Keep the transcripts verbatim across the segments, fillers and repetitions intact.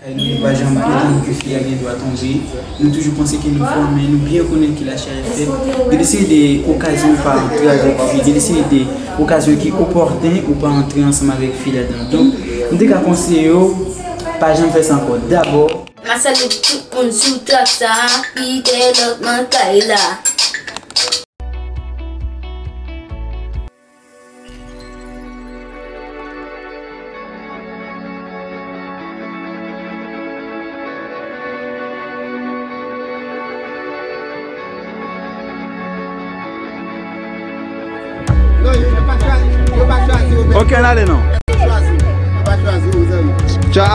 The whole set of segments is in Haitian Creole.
Nou pa janm atann ke fi a gen dwa tonbe. Nou toujou panse ke nou fò, men nou byen konnen ke lachè a fèb. Gen de seri de okazyon ou pa antre avèk fi. Gen de seri de okazyon ki opòten ou pa antre ansanm avèk fi ladan. Donk, m te ka konseye yo, pa janm fè sa ankò. Dabò, m a salye tout moun sou trak sa a, Peter Lòkman kay la. Non, yo, yo pa chwazi, yo pa chwazi, yo pa chwazi. Ok, n ale non. Yo pa chwazi, yo pa chwazi, mezanmi. Tcha.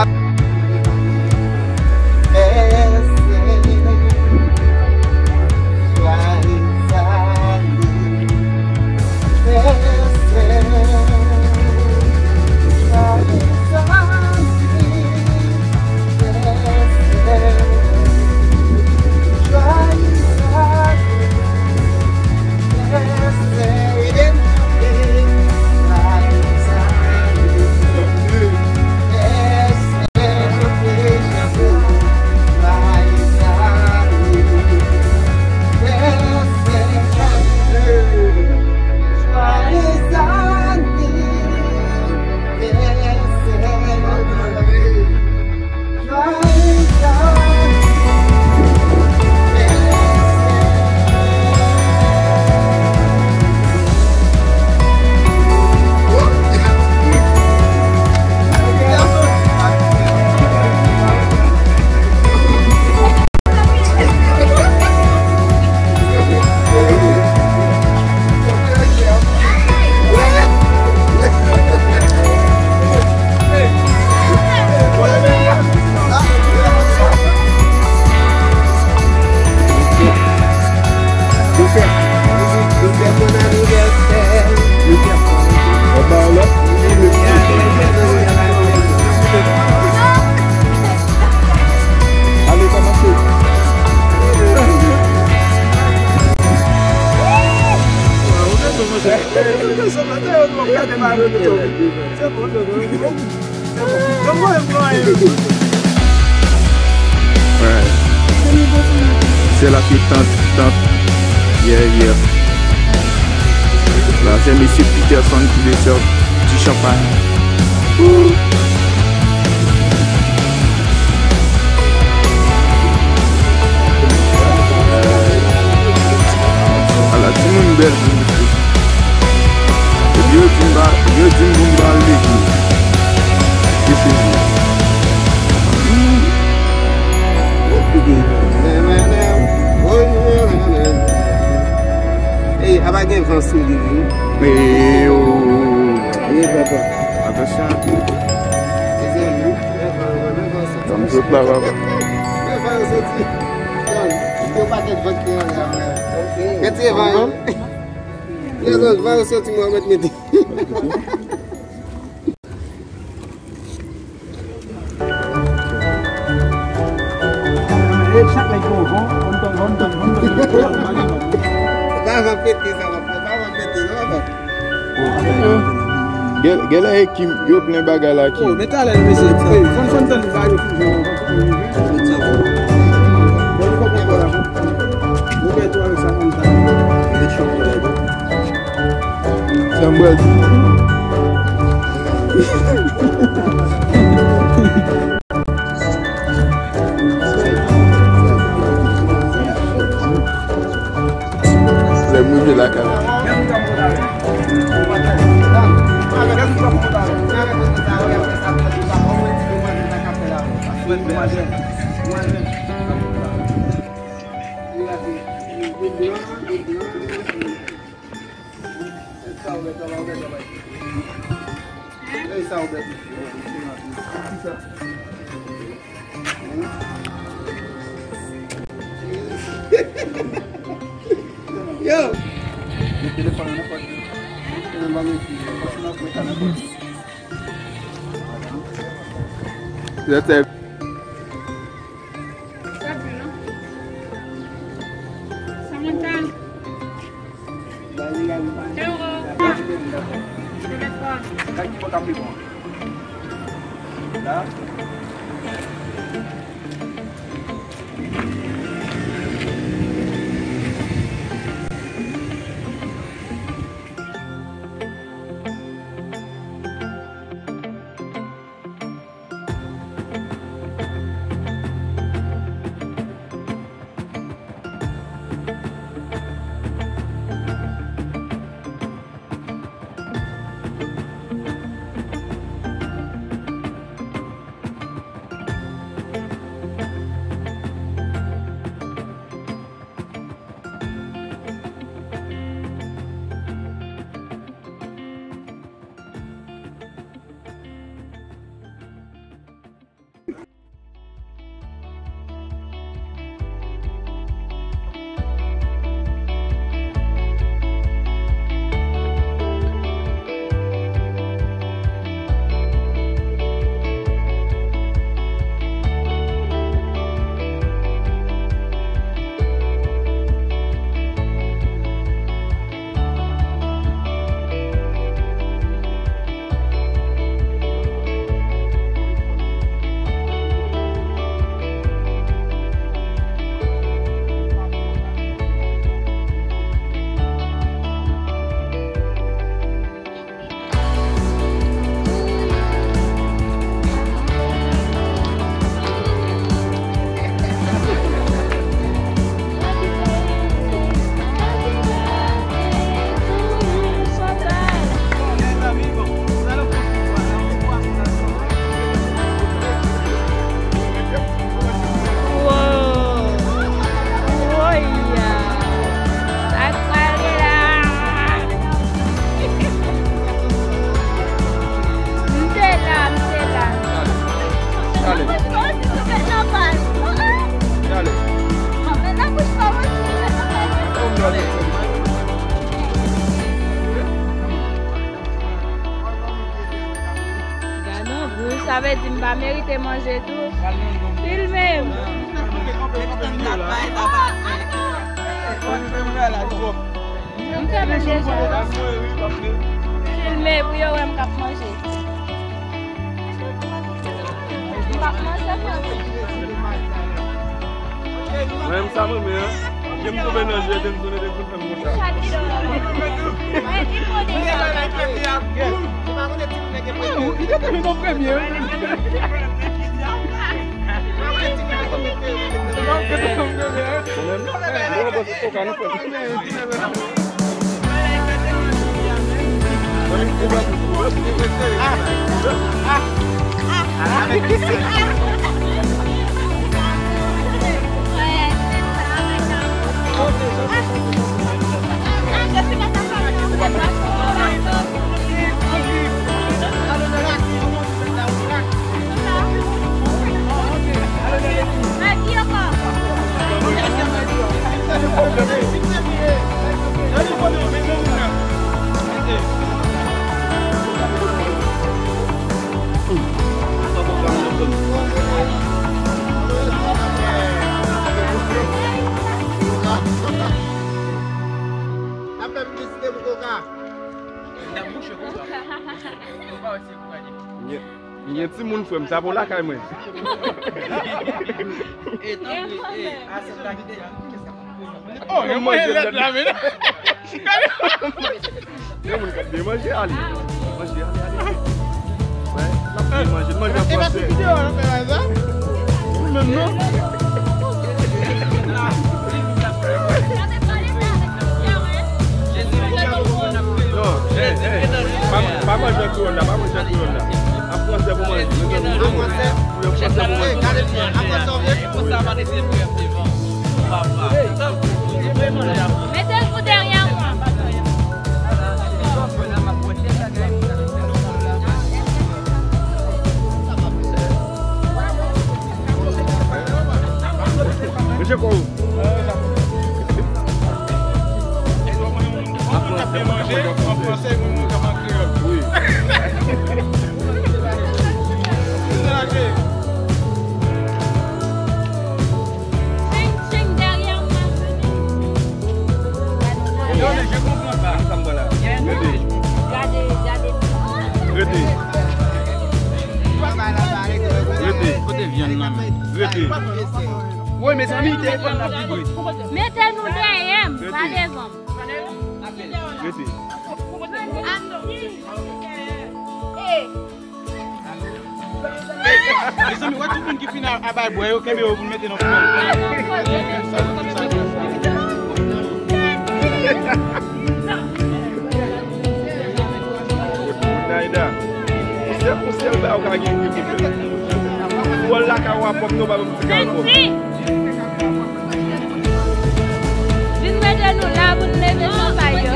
Ale, kòmanse. Alright. Sèl ap ye tant, tant. Yeah, yeah. La, se mesye Peterson ki desèv ti chanpay. Woo! Ala timoun bèl pou misye. Epi yo di m pa, yo di m pou m pa al legliz. Ke se vre. Ey, a pa gen van sou li, wi. Ey, o. Ey, papa. Atansyon. Mezanmi. Sa m sot la, papa. Yo pa gen vant ki anlè a. Retire van yo. Lè zòt van yo soti mwen mèt mete. Chak nèg gon van, van, van. Pa van pete sa, papa. Pa van pete, non, papa. Gen, gen lè e Kim, yo plen bagay la, Kim. Oh, men talè, mesye, fòn, fòn tann ba yo fouze. Sa m pral di. Lè m rive lakay la. Yo! Met telefòn nan nan pòch li. Telefòn nan nan pòch li. Sa di non? Samantha. Euro. Telefòn. Sa ki pòt ap li bon? La. Gad on gou, sa vle di m pa merite manje tou. Filme m. M fèmen deja. Filme pou yo wè m k ap manje. M p ap manje, frè. Mwen menm sa mwen menm, an. Ke m twouve nan je, te m sonnen, te m fè m konsa. Sa ki dòmi. Mwen di m konnen sa. Li te vin an premye. Mwen menm, mwen panse koka nou fè. N ap fè piblisite pou koka. N ap bouche koka. Nou pa wè se koka li ye. Gen, gen timoun frè m, sa pou lakay mwen. E tanpri, e, a se ta ki te. Oh, yo manje lèt la, men. Gen moun k ap byen manje, ale. Manje, ale, ale. Wè, l ap byen manje, l manje an fransè. E pa sou videyo a, n ap fè bagay sa? Ou menm non? Non, eh, eh, pa, pa manje an kreyòl la, pa manje an kreyòl la. An fransè pou manje. An fransè? Wi, an fransè pou manje. Gade byen, an fransè, ok? Mete l pou dèyè mwen. Mesye kò ou. An fransè, mwen ka manje an fransè, mwen, mwen ka manje an kreyòl. Wi. Cheng, cheng dèyè mwen. Gade, je konpran pa. Gade, gade. Rete. Rete. Kote vyann nan menm? Rete. Woy, mezanmi, telefòn nan vibre. Mete nou dèyè m, pa devan m. Rete. Mezanmi, wè tout moun ki fin a, a bay bwè yo, kenbe yo pou n mete nan fou. Naida, se pou sèl bagay ou ka gen pou fè. Wòl lakay ou a pwòp, non, pa menm ti kay pwòp. Vin mete nou la pou n leve chanpay yo.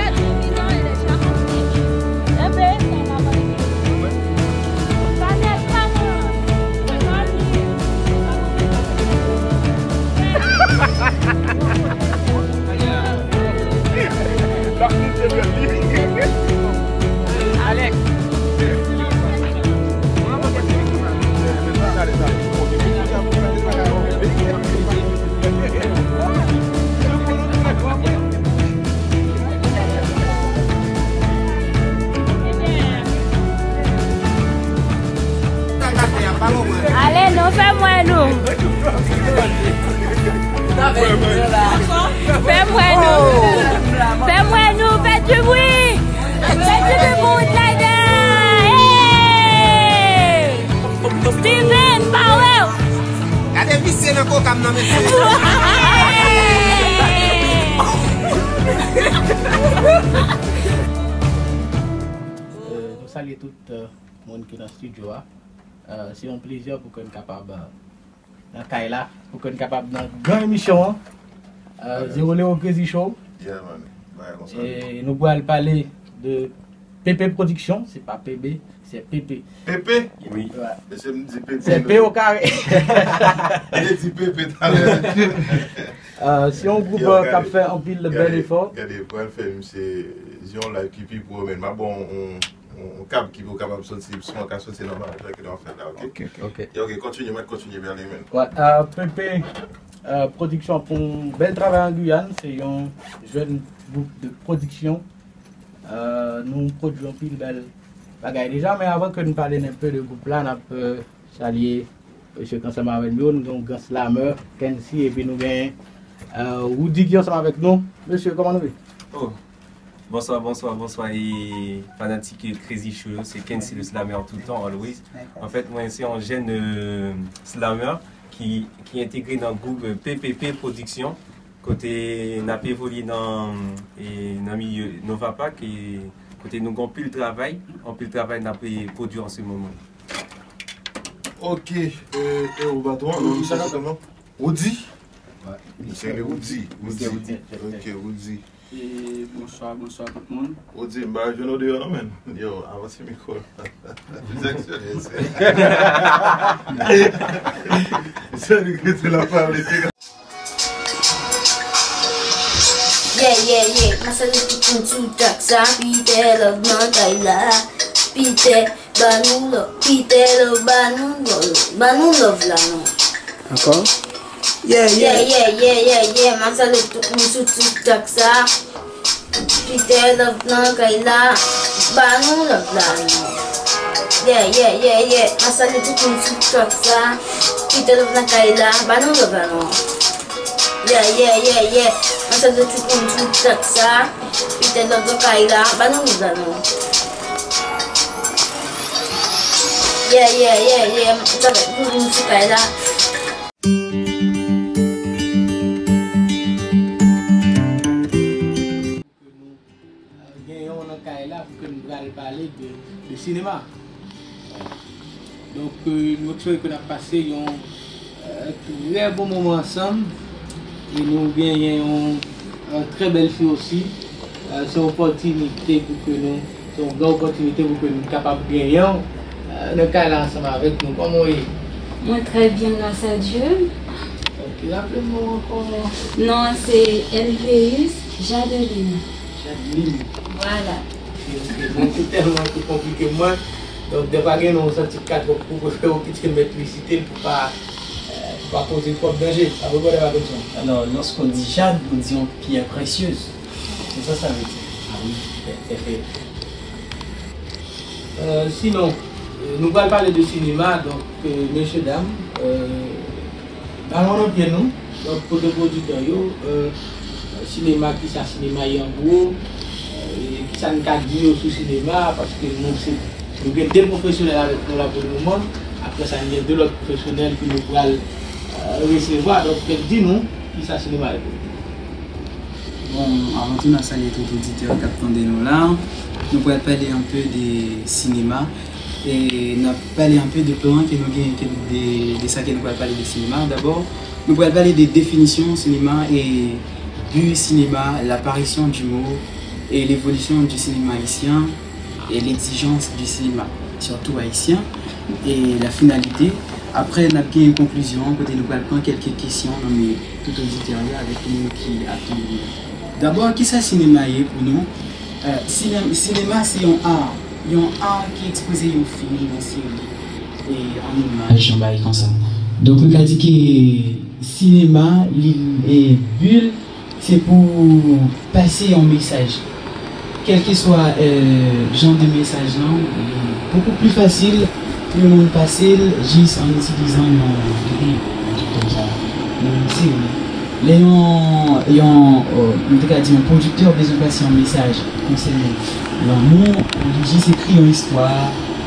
Enben, sa nèt pa mwen. Alex. Ale non, fè mwen nou. Fè mwen nou. Fè mwen nou, fè du bruit. Fè du bruit pou Woodlider. Hey! Steven, pa wè w. Gade visye nan koka m nan, mesye. Euh, nou salye tout, euh, moun ki nan estidyo a. Euh, se yon plezi pou ke n kapab, euh, nan kay la, pou ke n kapab nan gran emisyon an. Euh, Zero Leo Crazy Show. Yeah, man. Bagay konsa. E nou pral pale de P P Production, se pa P B, se P P. P P? Wi. Wè. Mesye m di P P. Se P o kare. Li di P P talè. Euh, se yon gwoup, euh, k ap fè anpil bèl efò. Gade, pral fè misye yon live ki pi pwo, men m ap ba w yon, yon, yon kab ki pou kapab soti, son an ka soti nòmal, jan ke nou ap fè la, ok? Ok, ok. Ok, kontinye, mèt kontinye, Berlin, men. Wè, euh, Pepe, euh, Production ap fè yon bèl travay an Guyane, se yon jèn gwoup de pwodiksyon. Euh, nou pwodui anpil bèl bagay deja, men avan ke nou pale nenpe de gwoup la, n ap, euh, salye mesye k ansanm avè n yo, nou gen yon gran slammer, Kency, epi nou gen, euh, Woody ki ansanm avèk nou. Mesye, kòman nou ye? Oh, bonswa, bonswa, bonswa, e fanatik Crazy Show yo, se Kency le slammer tout le temps, always. An fèt, mwen se yon jèn, euh, slammer ki, ki entegre nan gwoup, euh, P P P Production, kote n ap evolye nan, e, nan milye Nova Park, e kote nou gen anpil travay, anpil travay n ap, e, pwodui an se moman. Ok, e, e ou patwon, non, misye se kòman? Woody? Wè. Misye rele Woody. Misye Woody. Ok, Woody. E, bonswa, bonswa tout moun. Woody, m pa jwenn ou deyò non, men. Yo, avanse mikwo. Plis aksyon. Se li ki te la pale. Yeah, yeah, yeah, m a salye tout moun sou trak sa. Peter Love nan kay la. Peter, ba nou love. Peter Love, ba nou love. Ba nou love la non. Ankò? Yeah, yeah, yeah, yeah, yeah, yeah, m a salye tout moun sou, sou trak sa. Peter Love nan kay la, ba nou love la non. Yeah, yeah, yeah, yeah, m a salye tout moun sou trak sa. Peter Love nan kay la, ba nou love la non. Yeah, yeah, yeah, yeah, m a salye tout moun sou trak sa. Peter Love nan kay la, ba nou love la non. Yeah, yeah, yeah, yeah, m a salye tout moun sou kay la. Ke nou, euh, genyen w nan kay la pou ke nou pral pale de, de sinema. Donk, euh, nou espere ke n ap pase yon, euh, trè bon moman ansanm. E nou genyen yon, euh, trè bèl fi osi. Euh, se yon opòtinite pou ke nou, se yon gran opòtinite pou ke nou kapab genyen w, euh, nan kay la ansanm avèk nou. Kòman w ye? Mwen trè byen, gras a Dye. Ok, raple m non ankò. Non an se Elveus Jadeline. Jadeline. Vwala. Ok, ok. Non tou tèlman tou konplike mwen. Donk, dèfwa gen non w santi ka twòp pou prefere w kite mèt li site l pou pa, euh, pou pa koze twòp danje. Sa vle di w pa konn sa. Alors, lorsqu'on dit jade, on dit une pierre précieuse. C'est ça, ça veut dire. Ah oui, tout à fait. Euh, sinon, euh, nou pral pale de sinema, donk, euh, mesye dam, euh, balon nan pye nou, donk, kote pwodiktè yo, euh, sinema, kisa sinema ye an gwo, euh, e kisa n ka di yo sou sinema, paske nou se, nou gen de pwofesyonèl avèk nou la pou le moman, apre sa, n gen de lòt pwofesyonèl ke nou pral, euh, resevwa, donk, di nou, kisa sinema ye pou nou. Bon, avan tou, n ap salye tout oditè k ap tande nou la. Nou pral pale un peu de sinema. E n ap pale un peu de plan ke nou gen, ke, de, de sa ke nou pral pale de sinema. Dabò, nou pral pale de definisyon sinema e bi sinema, l'apparition du mot et l'évolution du cinéma haïtien et l'exigence du cinéma, surtout haïtien, et la finalité. Apre, n ap gen yon konklizyon kote nou pral pran kèlke kesyon nan men tout oditè yo avèk moun ki ap tande nou. Dabò, kisa sinema ye pou nou? Euh, sine-, sinema se yon ar, yon ar ki ekspoze yon fim, yon seri, e an imaj, yon bagay konsa. Donk, nou ka di ke sinema, li, e, bi l, se pou pase yon mesaj. Kèlkeswa, euh, jan de mesaj lan, li bokou pli fasil pou yon moun pase l jis an itilizan yon videyo, yon trik konsa, yon seri. Lè yon, yon, euh, nou te ka di yon pwodiktè bezwen pase yon mesaj konsènan lanmou, li jis ekri yon istwa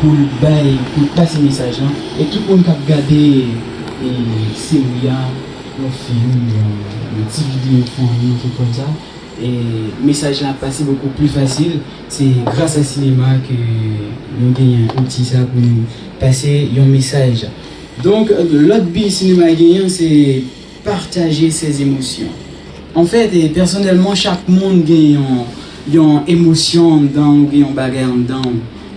pou l bay, pou l pase mesaj lan. E tout moun k ap gade, e, seri a, yon fim, yon, yon ti videyo fanmi, yon trik konsa, e mesaj la ap pase bokou pli fasil. Se gras a sinema ke nou genyen outi sa pou nou pase yon mesaj. Donk, lòt bi sinema genyen, se pataje ses émotions. Anfèt, e, pèsonèlman, chak moun gen yon, yon emosyon anndan w, ou gen yon bagay anndan w,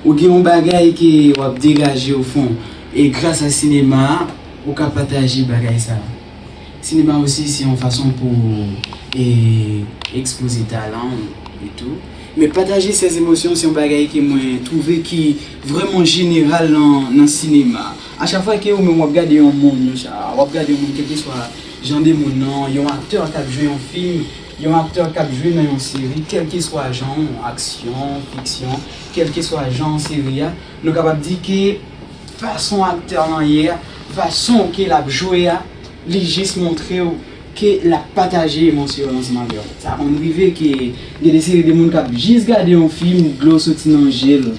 ou gen yon bagay ke w ap degaje o fon. E gras a sinema a, ou ka pataje bagay sa a. Sinema osi se yon fason pou e, ekspoze talan w e tou. Men pataje sèz emosyon se yon bagay ke mwen twouve ki vrèman jeneral nan, nan sinema. A chak fwa ke ou menm w ap gade yon moun, yon cha, w ap gade yon moun, kèlkeswa jan de moun nan, yon aktè k ap jwe yon fim, yon aktè k ap jwe nan yon seri, kèlkeswa jan, aksyon, fiksyon, kèlkeswa jan seri a, nou kapab di ke fason aktè lan ye a, fason ke l ap jwe a, li jis montre w ke l ap pataje emosyon l ansanm avè w. Sa konn rive ke gen de seri de moun k ap jis gade yon fim, dlo soti nan je l.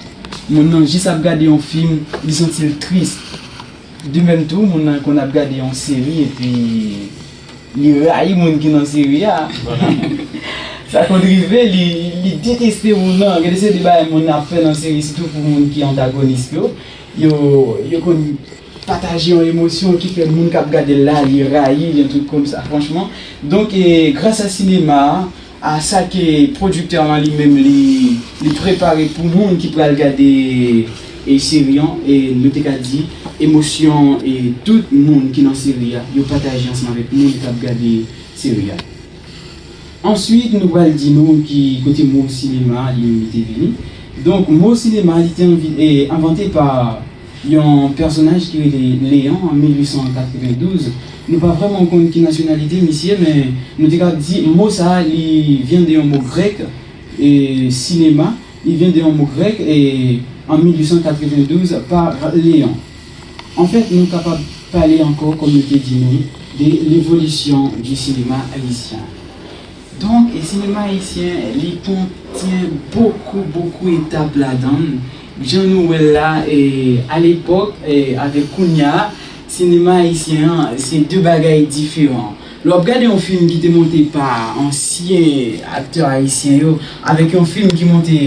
Moun nan jis ap gade yon fim, li santi l tris. De menm tou, moun nan konn ap gade yon seri epi li rayi moun ki nan seri a. Sa konn rive, li, li deteste moun nan. Gen de seri de bagay moun nan ap fè nan seri, sitou pou moun ki antagonis yo. Yo, yo konn pataje yon emosyon ki fè moun k ap gade l la, li rayi l, yon trik konsa, franchman. Donk, e, gras a sinema a, a sa ke pwodiktè lan li menm li, li prepare pou moun ki pral gade e seri an, e nou te ka di emosyon e tout moun ki nan seri a, yo pataje ansanm avèk moun k ap gade seri a. Answit, nou pral di nou ki kote mo sinema li menm li te vini. Donk, mo sinema li te anvi- e, envante pa yon pèsonaj ki rele Leon an mil uit san katrevendouz. Nou pa vrèman konn ki nasyonalite misye, men nou te ka di mo sa a, li vyen de yon mo grèk, e, sinema, li vyen de yon mo grèk, e, an mil uit san katrevendouz pa Leon. Anfèt, nou kapab pale ankò, kòm nou te di nou, de l'évolution du cinéma haïtien. Donk, e sinema ayisyen, li kontyen bokou, bokou etap ladan l. Jan nou wè l la, e, alepòk, e, avèk kounye a, sinema ayisyen an, se de bagay diferan. Lè w ap gade yon fim ki te monte pa ansyen aktè ayisyen yo, avèk yon fim ki monte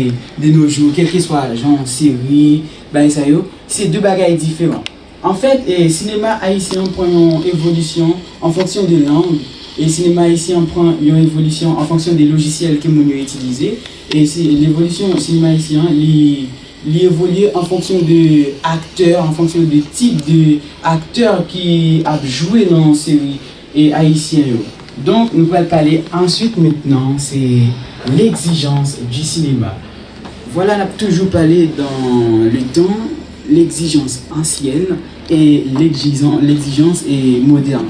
de nos jours, kèlkeswa jan seri, bagay sa yo, se de bagay diferan. Anfèt, e, sinema ayisyen an pran yon evolisyon an fonksyon de lang, e sinema ayisyen an pran yon evolisyon an fonksyon de lojisyèl ke moun yo itilize, e si, levolisyon sinema ayisyen an, li, li evolye an fonksyon de aktè, an fonksyon de tip de aktè ki ap jwe nan yon seri e ayisyen yo. Donk, nou pral pale answit mentnan, se l'exigence du cinéma. Vwala, n ap toujou pale dans le temps, l'exigence ancienne et l'exigence, l'exigence et moderne.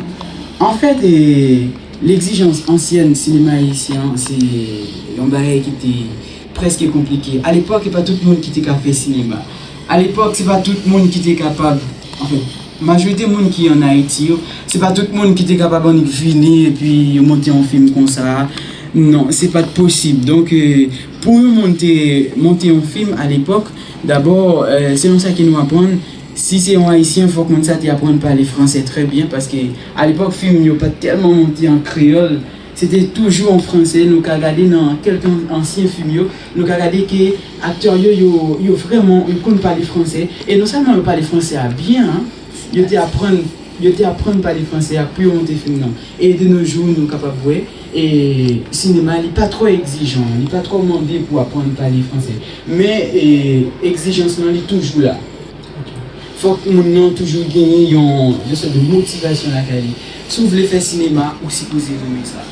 Anfèt, e, l'exigence ancienne sinema ayisyen an, se yon bagay ki te prèske konplike. Alepòk, e pa tout moun ki te ka fè sinema. Alepòk, se pa tout moun ki te kapab, anfen, majorite moun ki ann Ayiti yo, se pa tout moun ki te kapab annik vini epi yo monte yon fim konsa. Non, se pa t posib. Donk, e, pou yon moun te monte yon fim alepòk, dabò, e, selon sa ke nou aprann, si se yon Ayisyen, fòk moun sa te aprann pale fransè trè byen, paske alepòk, fim yo pa t tèlman monte an kreyòl, se te toujou an fransè. Nou ka gade nan kèlke ansyen fim yo, nou ka gade ke aktè yo, yo, yo vrèman, yo konn pale fransè. E non sèlman yo pale fransè a byen, an, yo te aprann, yo te aprann pale fransè a pou yo monte fim nan. E de nos jours, nou kapab wè, e sinema, li pa twò egzijan, li pa twò mande pou aprann pale fransè. Men, e, egzijans lan, li toujou la. Fòk moun nan toujou genyen yon, yon sòt de motivasyon lakay li. Si w vle fè sinema, ou sipoze renmen sa.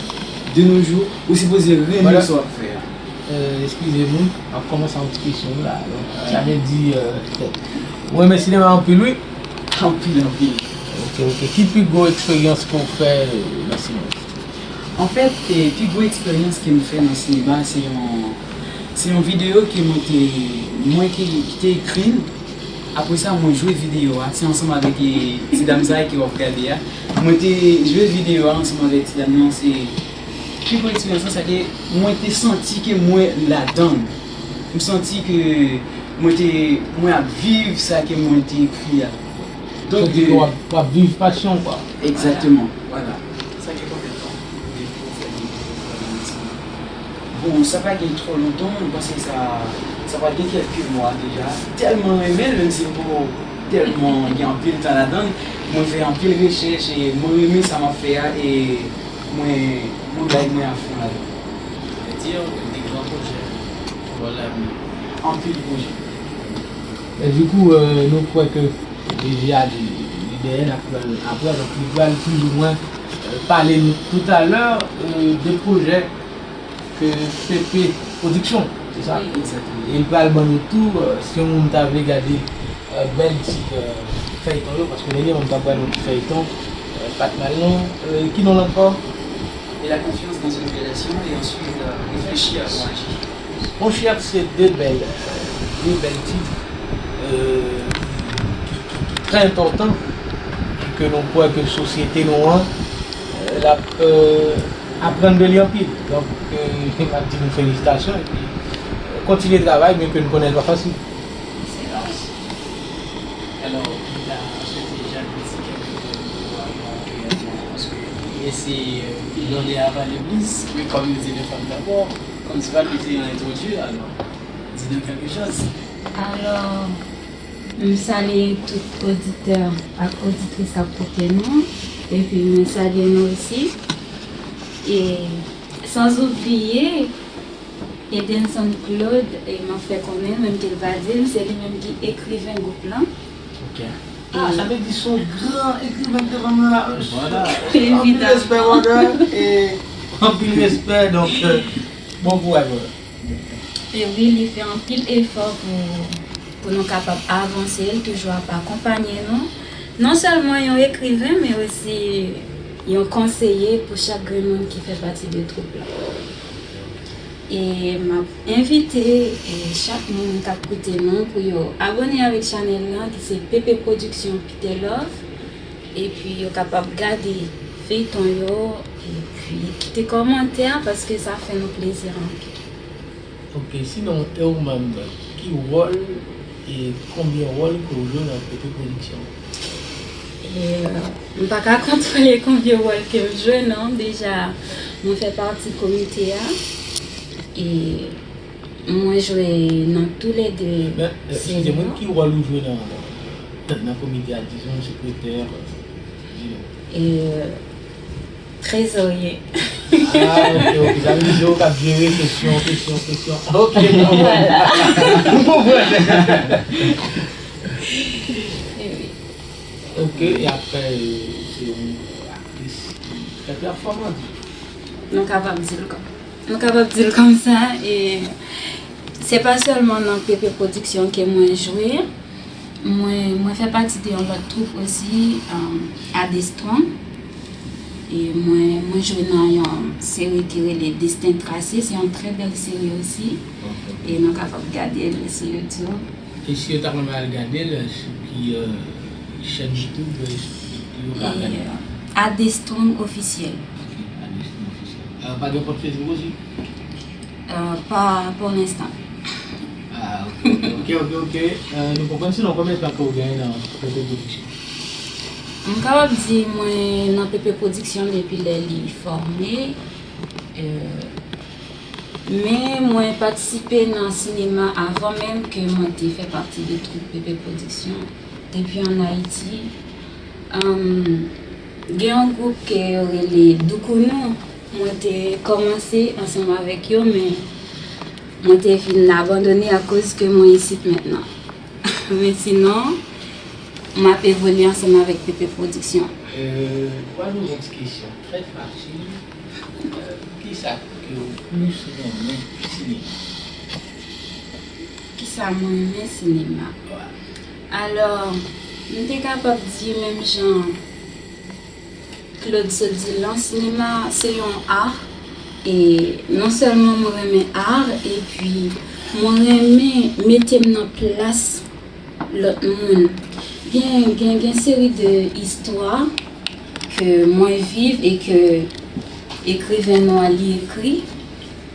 De nos jours, ou sipoze renmen sa w ap fè a. Euh, eskize nou, m ap kòmanse yon ti kesyon la. Donk, sa vle di, euh, ou renmen sinema anpil, wi? Anpil, anpil. Ok, ok. Ki pi gwo eksperyans ke w fè, euh, nan sinema? Anfèt, e, pi gwo eksperyans ke m fè nan sinema, se yon, se yon videyo ke mwen te, mwen ki, ki te ekri l. Apre sa, mwen jwe videyo a. Se ansanm avèk, e, ti dam sa a ke w ap gade a. Mwen te jwe videyo a ansanm avèk ti dam nan. Se pi gwo eksperyans lan, se ke mwen te santi ke mwen ladan l. M santi ke mwen te, mwen ap viv sa ke mwen te ekri a. Donk, w ap, w ap viv pasyon w, kwa. Egzakteman, vwala. Sa gen konbyen tan depi w fè videyo a? Bon, sa pa gen twò lontan, m panse sa, sa pral gen kèlke mwa deja. Tèlman renmen l, menm si m poko tèlman gen anpil tan ladan l, mwen fè anpil rechèch e mwen renmen sa m ap fè a e mwen, mwen bay mwen afon ladan l. Sa vle di, gen gran pwojè pou lavenir. Anpil pwojè. E dikou, euh, nou kwè ke deja li, li Dèyè n ap pral apre, donk li pral plizoumwen pale nou toutalè de pwojè ke Pepe Production, se sa? Wi, egzakteman. E li pral ban nou tou, si yon moun ta vle gade bèl ti fèyton yo, paske dènyèman m t ap gade yon ti fèyton, pa t mal non. Ki non l ankò? Et la confiance dans une relation et ensuite réfléchir avant d'agir. Monchè, se de bèl, de bèl tit ki trè enpòtan e ke nou kwè ke sosyete nou an l ap aprann de li anpil. Donk, m ap di nou felisitasyon epi kontinye travay, byen ke n konnen l pa fasil. Alò, m ta swete Jacques di kèlke mo avan, paske li eseye blonde a pale plis, men kòm yo di les femmes d'abord, kòm se pa li ki te entwodui, alò, di nou kèlke choz. Alò, m salye tout oditè ak oditris k ap koute nou, epi mwen salye nou osi. E san oubliye, Edenson Claude, e m ap fè konnen, menm ke l pa di l, se li menm ki ekriven gwoup lan. Ok. Ah, sa vle di se yon gran ekriven k devan nou la. Vwala. Anpil respè, brother, e anpil respè, donk, bon kouraj, brother. E wi, li fè anpil efò pou, pou nou kapab avanse, l toujou ap akonpanye nou. Non sèlman yon ekriven, men osi yon konseye pou chak grenn moun ki fè pati de twoup la. E m ap envite chak moun k ap koute nou pou yo abòne avèk chanèl lan ki se Pepe Production Peter Love. Epi yo kapab gade feyton yo, epi kite kòmantè paske sa fè nou plezi anpil. Ok, sinon, e ou menm, ki wòl e konbyen wòl ke w jwe nan Pepe Production? E, m pa ka kontwole konbyen wòl ke m jwe, non. Deja, mwen fè pati komite a. E mwen jwe nan toulède seri yo. Men, eskize mwen, ki wòl ou jwe nan, nan komite a, dizon, sekretè, dizon? E, trezorye. Ah, ok, ok. Sa vle di se ou k ap jere kesyon, kesyon, kesyon. Ok, m konprann. Vwala. M konprann. E wi. Ok, e apre, se yon aktris ki trè pèfòman, di. Nou kapab di l kon-, nou kapab di l konsa, e se pa sèlman nan Pepe Production ke mwen jwe. Mwen, mwen fè pati de yon lòt twoup osi, um, Adestrong. E mwen, mwen jwe nan yon seri ki rele Destin Tracé. Se yon trè bèl seri osi. Ok. E nou kapab gade l sou YouTube. E si yo ta renmen al gade l, sou ki, euh, chèn YouTube, euh, yo ka gade? E, euh, Adestrong Officiel. Ok, Adestrong Officiel. Euh, pa gen kont Facebook osi? Euh, pa pour l'instant. Ah, ok, ok, ok, ok. Euh, nou konprann, sinon konbyen tan ke w genyen nan Pepe Production? M kapab di mwen nan Pepe Production depi lè li fòme. Euh, men mwen patisipe nan sinema avan menm ke mwen te fè pati de twoup Pepe Production depi ann Ayiti. Ann, gen yon gwoup ke yo rele Doukounou. Mwen te kòmanse ansanm avèk yo, men mwen te vin abandone akoz ke mwen isit mentnan. Men sinon, m ap evolye ansanm avèk Pepe Production. Euh, poze nou yon ti kesyon trè fasil. Euh, kisa ke w plis renmen sinema? Kisa mwen renmen sinema? Wi. Alò, m te kapab di menm jan Claude sot di l lan, sinema se yon art, e non sèlman mwen renmen art, epi mwen renmen mete m nan plas lòt moun. Gen, gen, gen seri de istwa ke mwen viv e ke ekriven nou an li ekri.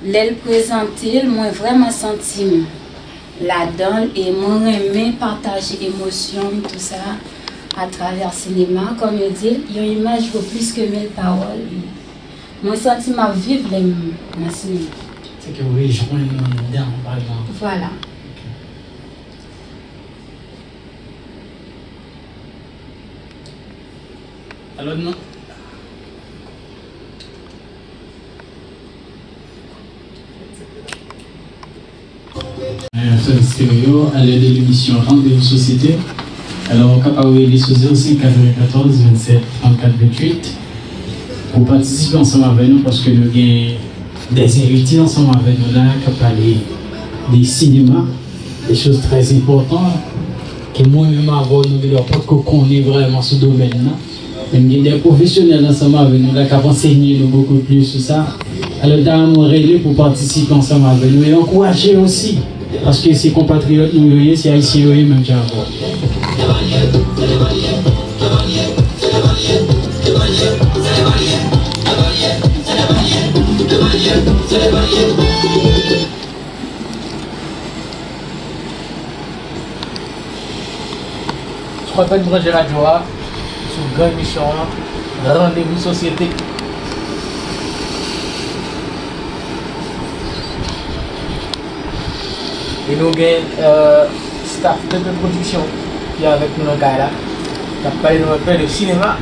Lè l prezante l, mwen vrèman santi m ladan l e mwen renmen pataje emosyon m, tou sa, atravè sinema. Kòm yo di l, yon imaj vo plis ke mil pawòl. Mwen santi m ap viv lè m nan sinema. Se ke w rejwenn ou anndan, pa egzanp. Vwala. Ok. Alò, non. F M Stereo, à l'aide de l'émission Rendez-vous Société. Alò, ou kapab rele sou zewo senk katrevenkatòz vennsèt trannkat venntuit pou patisipe ansanm avè nou, paske nou gen de envite ansanm avè nou la k ap pale de sinema, de choz trè enpòtan ke mwen menm avè w nou gen dwa potko konnen vrèman sou domèn nan. Men gen de pwofesyonèl ansanm avè nou la k ap ansenye nou bokou plis sou sa. Alò, ta renmen rele pou patisipe ansanm avè nou e ankouraje yo osi, paske se konpatriyòt nou yo ye, se ayisyen yo ye menm jan avè w. Sou Antenn Branche Radyo a, sou gran emisyon an, Randevou Sosyete. E nou gen, euh, staff Pepe Production ki avèk nou nan kay la, k ap pale nou enpe de sinema.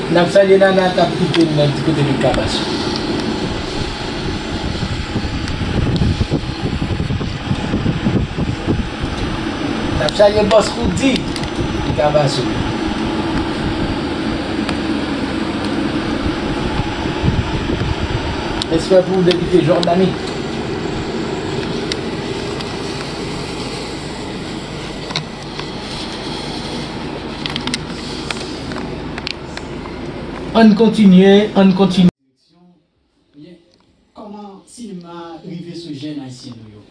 N ap salye Nana k ap kite n nan ti kote de Kabasou. N ap salye bòs Roody de Kabasou. Respè pou ou, depite Jòdani. Ann kontinye, ann kontinye. Byen, kòman sinema rive sou jèn ayisyen nou yo?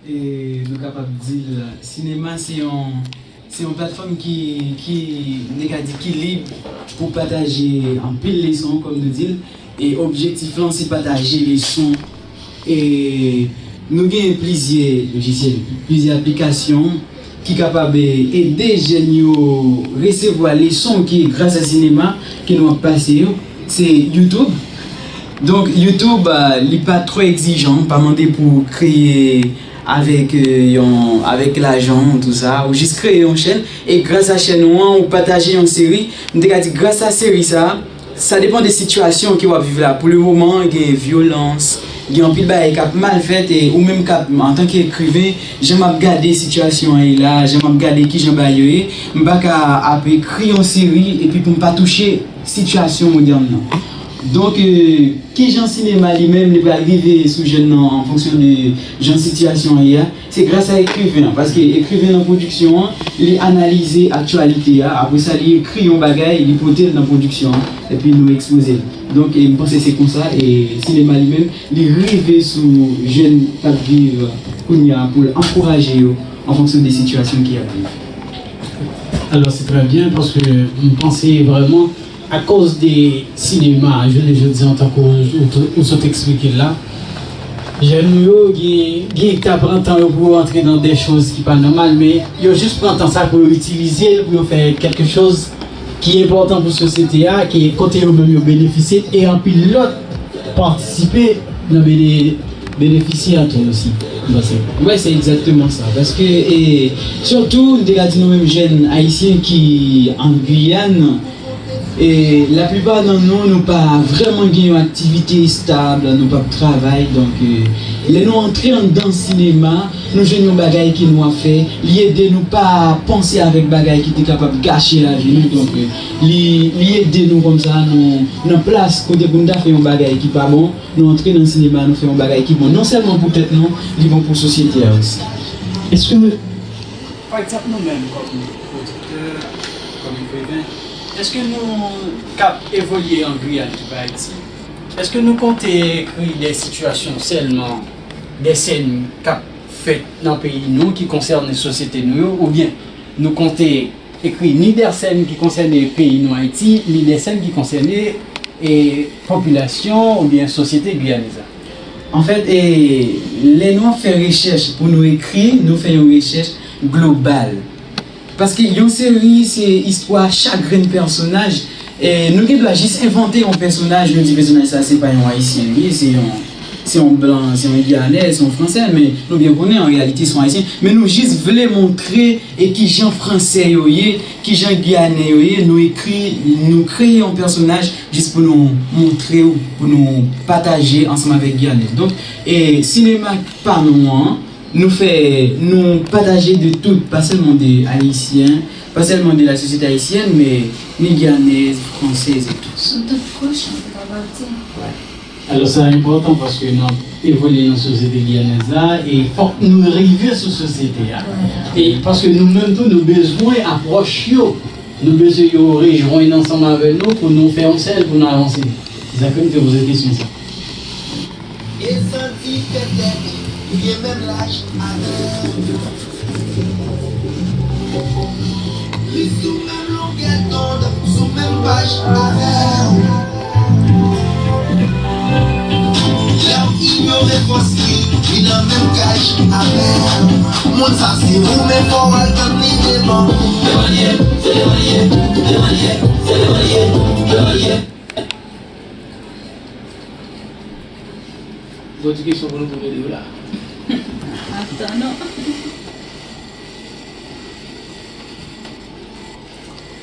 E nou kapab di l, sinema se yon, se yon platfòm ki, ki, m te ka di ki lib pou pataje anpil leson, kòm nou di l. E objektif lan se pataje leson. E nou gen plizyè lojisyèl, plizyè aplikasyon ki kapab, e, ede jèn yo resevwa leson ki gras a sinema ke nou ap pase yo. Se YouTube. Donk, YouTube, a, li pa twò egzijan, pa mande pou w kreye avèk, e, yon, avèk lajan, tou sa. Ou jis kreye yon chèn, e gras a chèn ou an, ou pataje yon seri. M te ka di, gras a seri sa a, sa depann de sitiyasyon ke w ap viv la. Pou le moman, gen vyolans, gen anpil bagay k ap mal fèt, e ou menm k ap, antanke ekriven, jan m ap gade sitiyasyon an ye la, jan m ap gade kijan bagay yo ye, m pa ka ap ekri yon seri epi pou m pa touche sitiyasyon modèn nan. Donk, e, kijan sinema li menm, li pral rive sou jèn nan an fonksyon de jan sitiyasyon an ye a? Se gras a ekriven an, paske ekriven nan pwodiksyon an, li analize aktyalite a, apre sa, li ekri yon bagay, li pote l nan pwodiksyon an, epi nou ekspoze l. Donk, e, m panse se konsa, e, sinema li menm, li rive sou jèn k ap viv kounye a pou l ankouraje yo an fonksyon de sitiyasyon ki ap viv. Alò, se trè byen, paske m panse vrèman, akoz de sinema, jounen jodi a, tankou ou, ou, ou sot eksplike l la, jèn nou yo gen, gen ki ta pran tan yo pou yo antre nan de choz ki pa nòmal, men yo jis pran tan sa pou yo itilize l, pou yo fè kèlke choz ki enpòtan pou sosyete a, ki kote yo menm yo benefisye, e anpil lòt patisipe nan bene-, benefisye a tou osi, m panse. Wi, se egzakteman sa. Paske, e, sitou, m te ka di nou menm jèn ayisyen ki an Giyàn, e, laplipa nan nou, nou pa vrèman gen yon aktivite estab, nou p ap travay. Donk, e, lè nou antre anndan sinema, nou jwenn yon bagay ke nou ap fè, li ede nou pa panse avèk bagay ki te kapab gache lavi nou. Donk, e, li, li ede nou kòmsa, nou, nan plas kote pou n ta fè yon bagay ki pa bon, nou antre nan sinema, nou fè yon bagay ki bon, non sèlman pou tèt nou, li bon pou sosyete a osi. Èske, pa egzanp, nou menm kòm pwodiktè, kòm ekriven, èske nou k ap evolye an Giyàn ki pa Ayiti, èske nou konte ekri de sitiyasyon sèlman, de sèn k ap fèt nan peyi nou ki konsène sosyete nou yo, oubyen nou konte ekri ni de sèn ki konsène peyi nou Ayiti, ni de sèn ki konsène, e, popilasyon oubyen sosyete giyanèz la? Anfèt, e, lè nou ap fè rechèch pou nou ekri, nou fè yon rechèch global. Paske yon seri, se istwa chak grenn pèsonaj. E, nou gen dwa jis envante yon pèsonaj, nou di pèsonaj sa, se pa yon Ayisyen li ye, se yon, se yon blan, se yon Giyanè, se yon Fransè, men nou byen konnen, an reyalite, se yon Ayisyen. Men nou jis vle montre e kijan Fransè yo ye, kijan Giyanè yo ye, nou ekri, nou kreye yon pèsonaj jis pou nou montre w, pou nou pataje ansanm avèk Giyanè. Donk, e, sinema pa nou an, nou fè, nou pataje de tout, pa sèlman de Ayisyen, pa sèlman de la société haïtienne, men ni Giyanèz, Fransèz e tou. Sou tout kouch, nou kapab di. Alò, sa enpòtan paske n ap evolye nan sosyete giyanèz la, e fòk nou rive sou sosyete a. E paske nou menm tou, nou bezwen apwòch yo. Nou bezwen yo rejwenn ansanm avè nou pou nou fè yon sèl, pou nou avanse. Se sa ke m te poze kesyon sa. E santi petèt ou gen menm laj avè m. Li sou menm longè dond, sou menm paj avè w. Lè w inyore fòs li, li nan menm kaj avè w. Moun sa se ou, men fò w al tann li devan. Levanjil, se levanjil, levanjil, se levanjil, levanjil. Bon, ti kesyon pou nou poze yo la. Ap tann ou.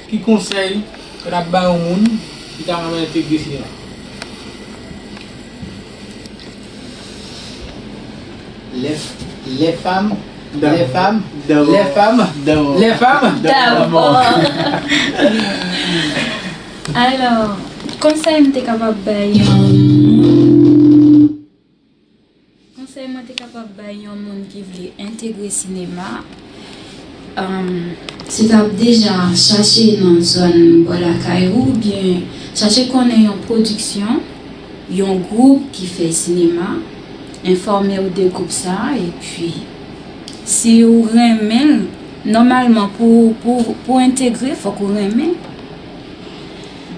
Ki konsèy ou t ap bay yon moun ki ta renmen entegre sinema? Les, les femmes, les femmes, les femmes, les femmes. Dabò. Alò, konsèy m te kapab bay yon moun, konsèy mwen te kapab bay yon moun ki vle entegre sinema, um, se t ap deja chache nan zòn bò lakay ou, oubyen chache konnen yon pwodiksyon, yon gwoup ki fè sinema, enfòme w de gwoup sa, epi si w renmen l, nòmalman pou, pou, pou entegre, fòk ou renmen.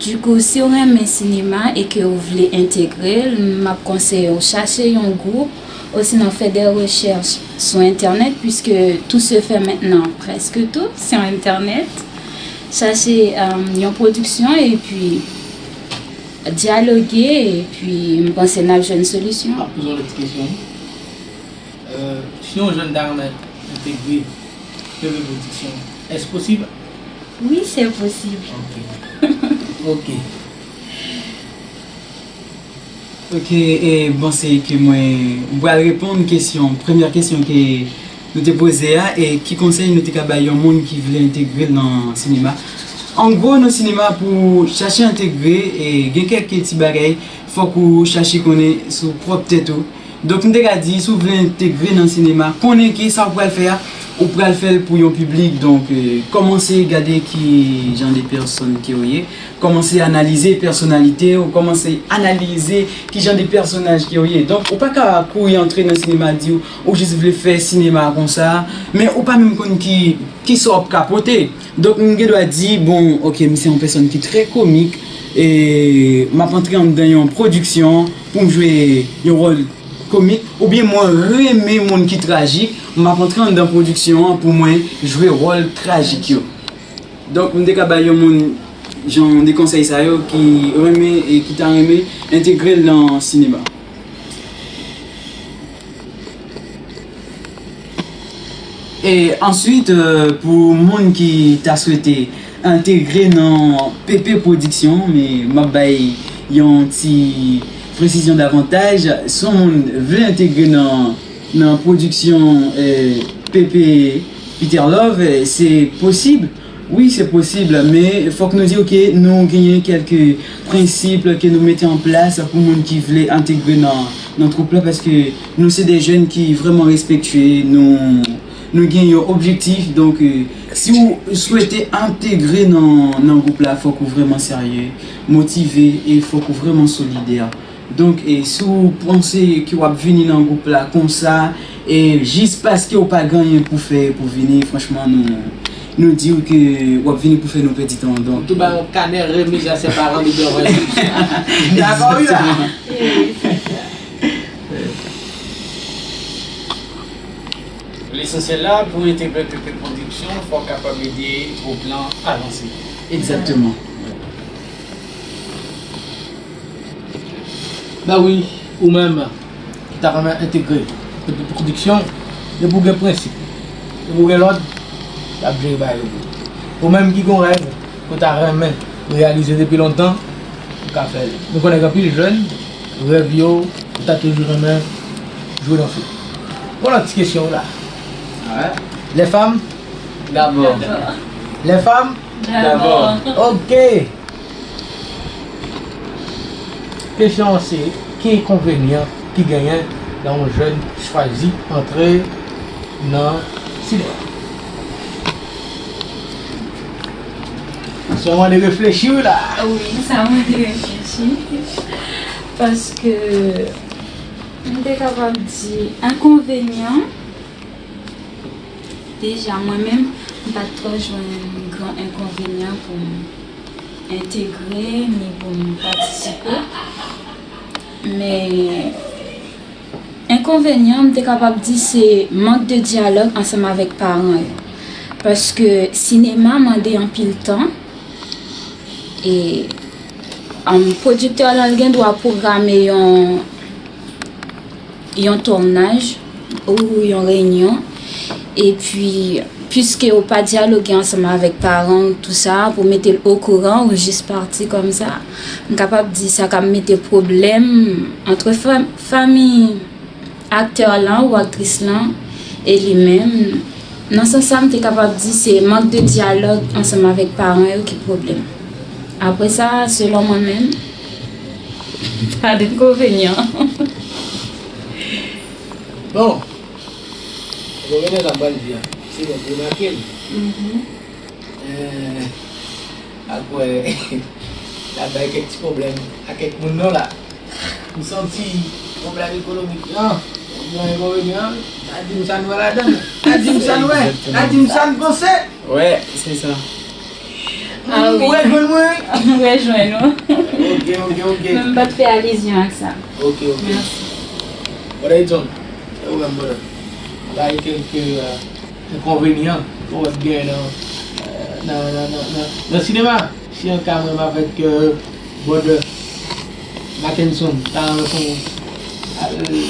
Dikou, si w renmen sinema e ke w vle entegre l, m ap konseye w chache yon gwoup, osinon fè de rechèch sou entènèt, puiske tout se fè mentnan, prèske tout, sou entènèt. Chache, um, yon pwodiksyon, epi dyaloge, epi m panse n ap jwenn solisyon. M ap poze w lòt ti kesyon. Euh, si yon jèn ta renmen entegre P V Production, èske posib? Wi, se posib. Ok. Ok. Ok, e bon, se ke mwen, m pral reponn kesyon, premyè kesyon ke nou te poze a, e ki konsèy nou te ka bay yon moun ki vle entegre l nan sinema? An gwo, nan sinema, pou chache entegre, e gen kèk ti bagay, fòk ou chache konnen sou pwòp tèt ou. Donk, m te ka di, si w vle entegre nan sinema, konnen ke sa w pral fè a, ou pral fè l pou yon piblik. Donk, e, kòmanse gade ki jan de pèsòn ke w ye, kòmanse analize pèsonalite w, kòmanse analize ki jan de pèsonaj ke w ye. Donk, ou pa ka kouri antre nan sinema, di w, ou jis vle fè sinema konsa, men ou pa menm konn ki, ki sa w ap ka pote. Donk, m gen dwa di, bon, ok, m se yon pèsòn ki trè komik, e m ap antre anndan yon pwodiksyon pou m jwe yon wòl komik, oubyen mwen renmen moun ki trajik, m ap antre anndan pwodiksyon an pou mwen jwe wòl trajik yo. Donk, m te ka bay yon moun jan de konsèy sa yo ki renmen e ki ta renmen entegre l nan sinema. E answit, euh, pou moun ki ta swete entegre nan P P Pwodiksyon, men m ap bay yon ti presizyon davantaj. Si yon moun vle entegre nan, nan pwodiksyon, eh, P P Peter Love, eh, se posib. Wi, se posib, men fòk nou di w ke nou genyen kèlke prensip ke nou mete an plas pou moun ki vle entegre nan, nan twoup la, paske nou se de jèn ki vrèman respektye, nou, nou gen yon objektif. Donk, eh, si w swete entegre nan, nan gwoup la, fòk ou vrèman serye, motive e fòk ou vrèman solidè. Donk, e, si w panse ke w ap vini nan gwoup la konsa, e jis paske w pa gen anyen pou fè pou vini, franchman, nou, nou di w ke w ap vini pou fè nou pèdi tan w. Donk, tou ba yon kanè remiz a se paran li dwe wè. Dakò, wi la. Lesansyèl la, pou entegre P P Pwodiksyon, fò w kapab ede gwoup lan avanse. Egzakteman. Ba wi, ou menm, ta renmen entegre pwodiksyon, depi w gen prensip, depi w gen lòd, y ap jere bagay yo pou ou. Ou menm ki gen yon rèv ke w ta renmen reyalize depi lontan, ou ka fè l. Nou konnen gen anpil jèn, rèv yo, yo ta toujou renmen jwe nan fout. Bon, lòt ti kesyon la. Les femmes? D'abord. Les femmes? D'abord. Ok. Kesyon an se, ki enkonvenyan ki genyen lè yon jèn chwazi antre nan sinema? Se yon moman de reflechi wi la. Wi, sa mande reflechi. Paske m te kapab di enkonvenyan. Deja, mwen menm, m pa t twò jwenn gran enkonvenyan pou m entegre ni pou m patisipe. Men, enkonvenyan, m te kapab di se mank de dyalòg ansanm avèk paran yo. Paske sinema mande anpil tan. E, um, pwodiktè lan, l gen dwa pwograme yon yon tounaj ou yon reyinyon, epi, piske ou pa dyaloge ansanm avèk paran w, tou sa, pou mete l okouran, ou jis pati kòmsa, m kapab di sa ka mete pwoblèm antre fa-, fanmi aktè lan ou aktris lan e li menm. Nan sans sa, m te kapab di se mank de dyalòg ansanm avèk paran yo ki pwoblèm. Apre sa, selon mwen menm, pa de enkonvenyan. Bon, enkonvenyan sa m pral di a, se bon, remake l. Eh, apre, l ap bay kèk ti pwoblèm a kèk moun non la. M santi pwoblèm ekonomik lan, pwoblèm ekonomik lan, pa di m sa n wè ladan l. Pa di m sa n wè, pa di m sa n panse. Wè, se sa. Ah wi. Ou rejwenn mwen wi. M rejwenn ou. Ok, ok, ok. Men m pa t fè alizyon ak sa. Ok, ok. Mèsi. Brother Edson, e ou menm, brother? Bay kèk, euh, enkonvenyan ou wè k genyen nan, nan, nan, nan, nan, nan sinema. Si yon ka mwen avèk, euh, brother Mackenson, ta renmen fè yon, euh,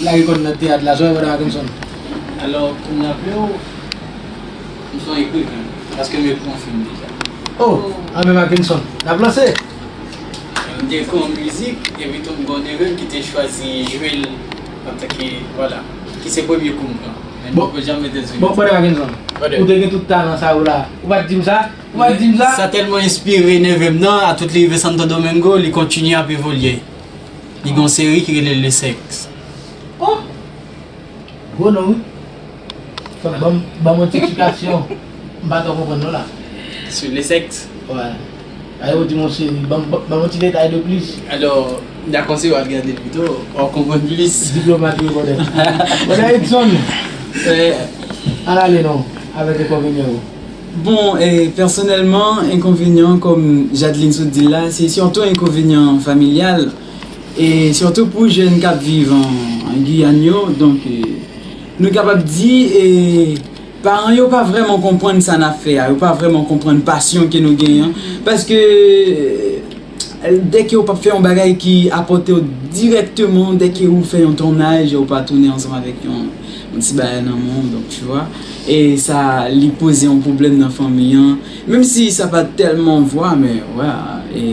lage kò n nan teyat la, sa w wè, brother Mackenson? Alò, pou m raple w, m se yon ekriven, paske m ekri yon fim deja. Oh, anben Mackenson, n ap lanse! M te ekri yon mizik, epi tou m gen yon nevè m ki te chwazi jwe l antanke, vwala, ki se premye kou m pran. Men m poko janm mete l sou YouTube. Bon, brother Mackenson, ou te gen tout talan sa yo la, ou pa t di m sa? Ou pa t di m sa? Sa tèlman enspire neve m nan, a tout li rive Santo Domingo, li kontinye ap evolye. Li gen yon seri ki rele Le Sexe. Oh! Gwo non wi. Fòk ban m, ban m yon ti eksplikasyon. M pa twò konprann non la. Sou Le Sexe? Wè. Ayo, di m yon seri, ban m, ban m yon ti detay de plis. Alò, m ta konseye w al gade l pito, w ap konprann plis. Diplomat wi, brother. Brother Edson. Wè. Ann ale non, avèk enkonvenyan yo. Bon, e, pèsonèlman, enkonvenyan, kòm Jadeline sot di l la, se sitou enkonvenyan familyal. E sitou pou jèn k ap viv an, an Giyàn yo, donk, e, nou kapab di, e, paran yo pa vrèman konprann sa n ap fè a, yo pa vrèman konprann pasyon ke nou genyen an, paske, e, dèke ou p ap fè yon bagay ki apòte w dirèkteman, dèke ou fè yon tounaj, ou pa tounen ansanm avèk yon, yon ti bagay nan men w, donk, tu vois, e sa, li poze yon pwoblèm nan fanmi an, menm si sa pa tèlman vwa, men, wè, e,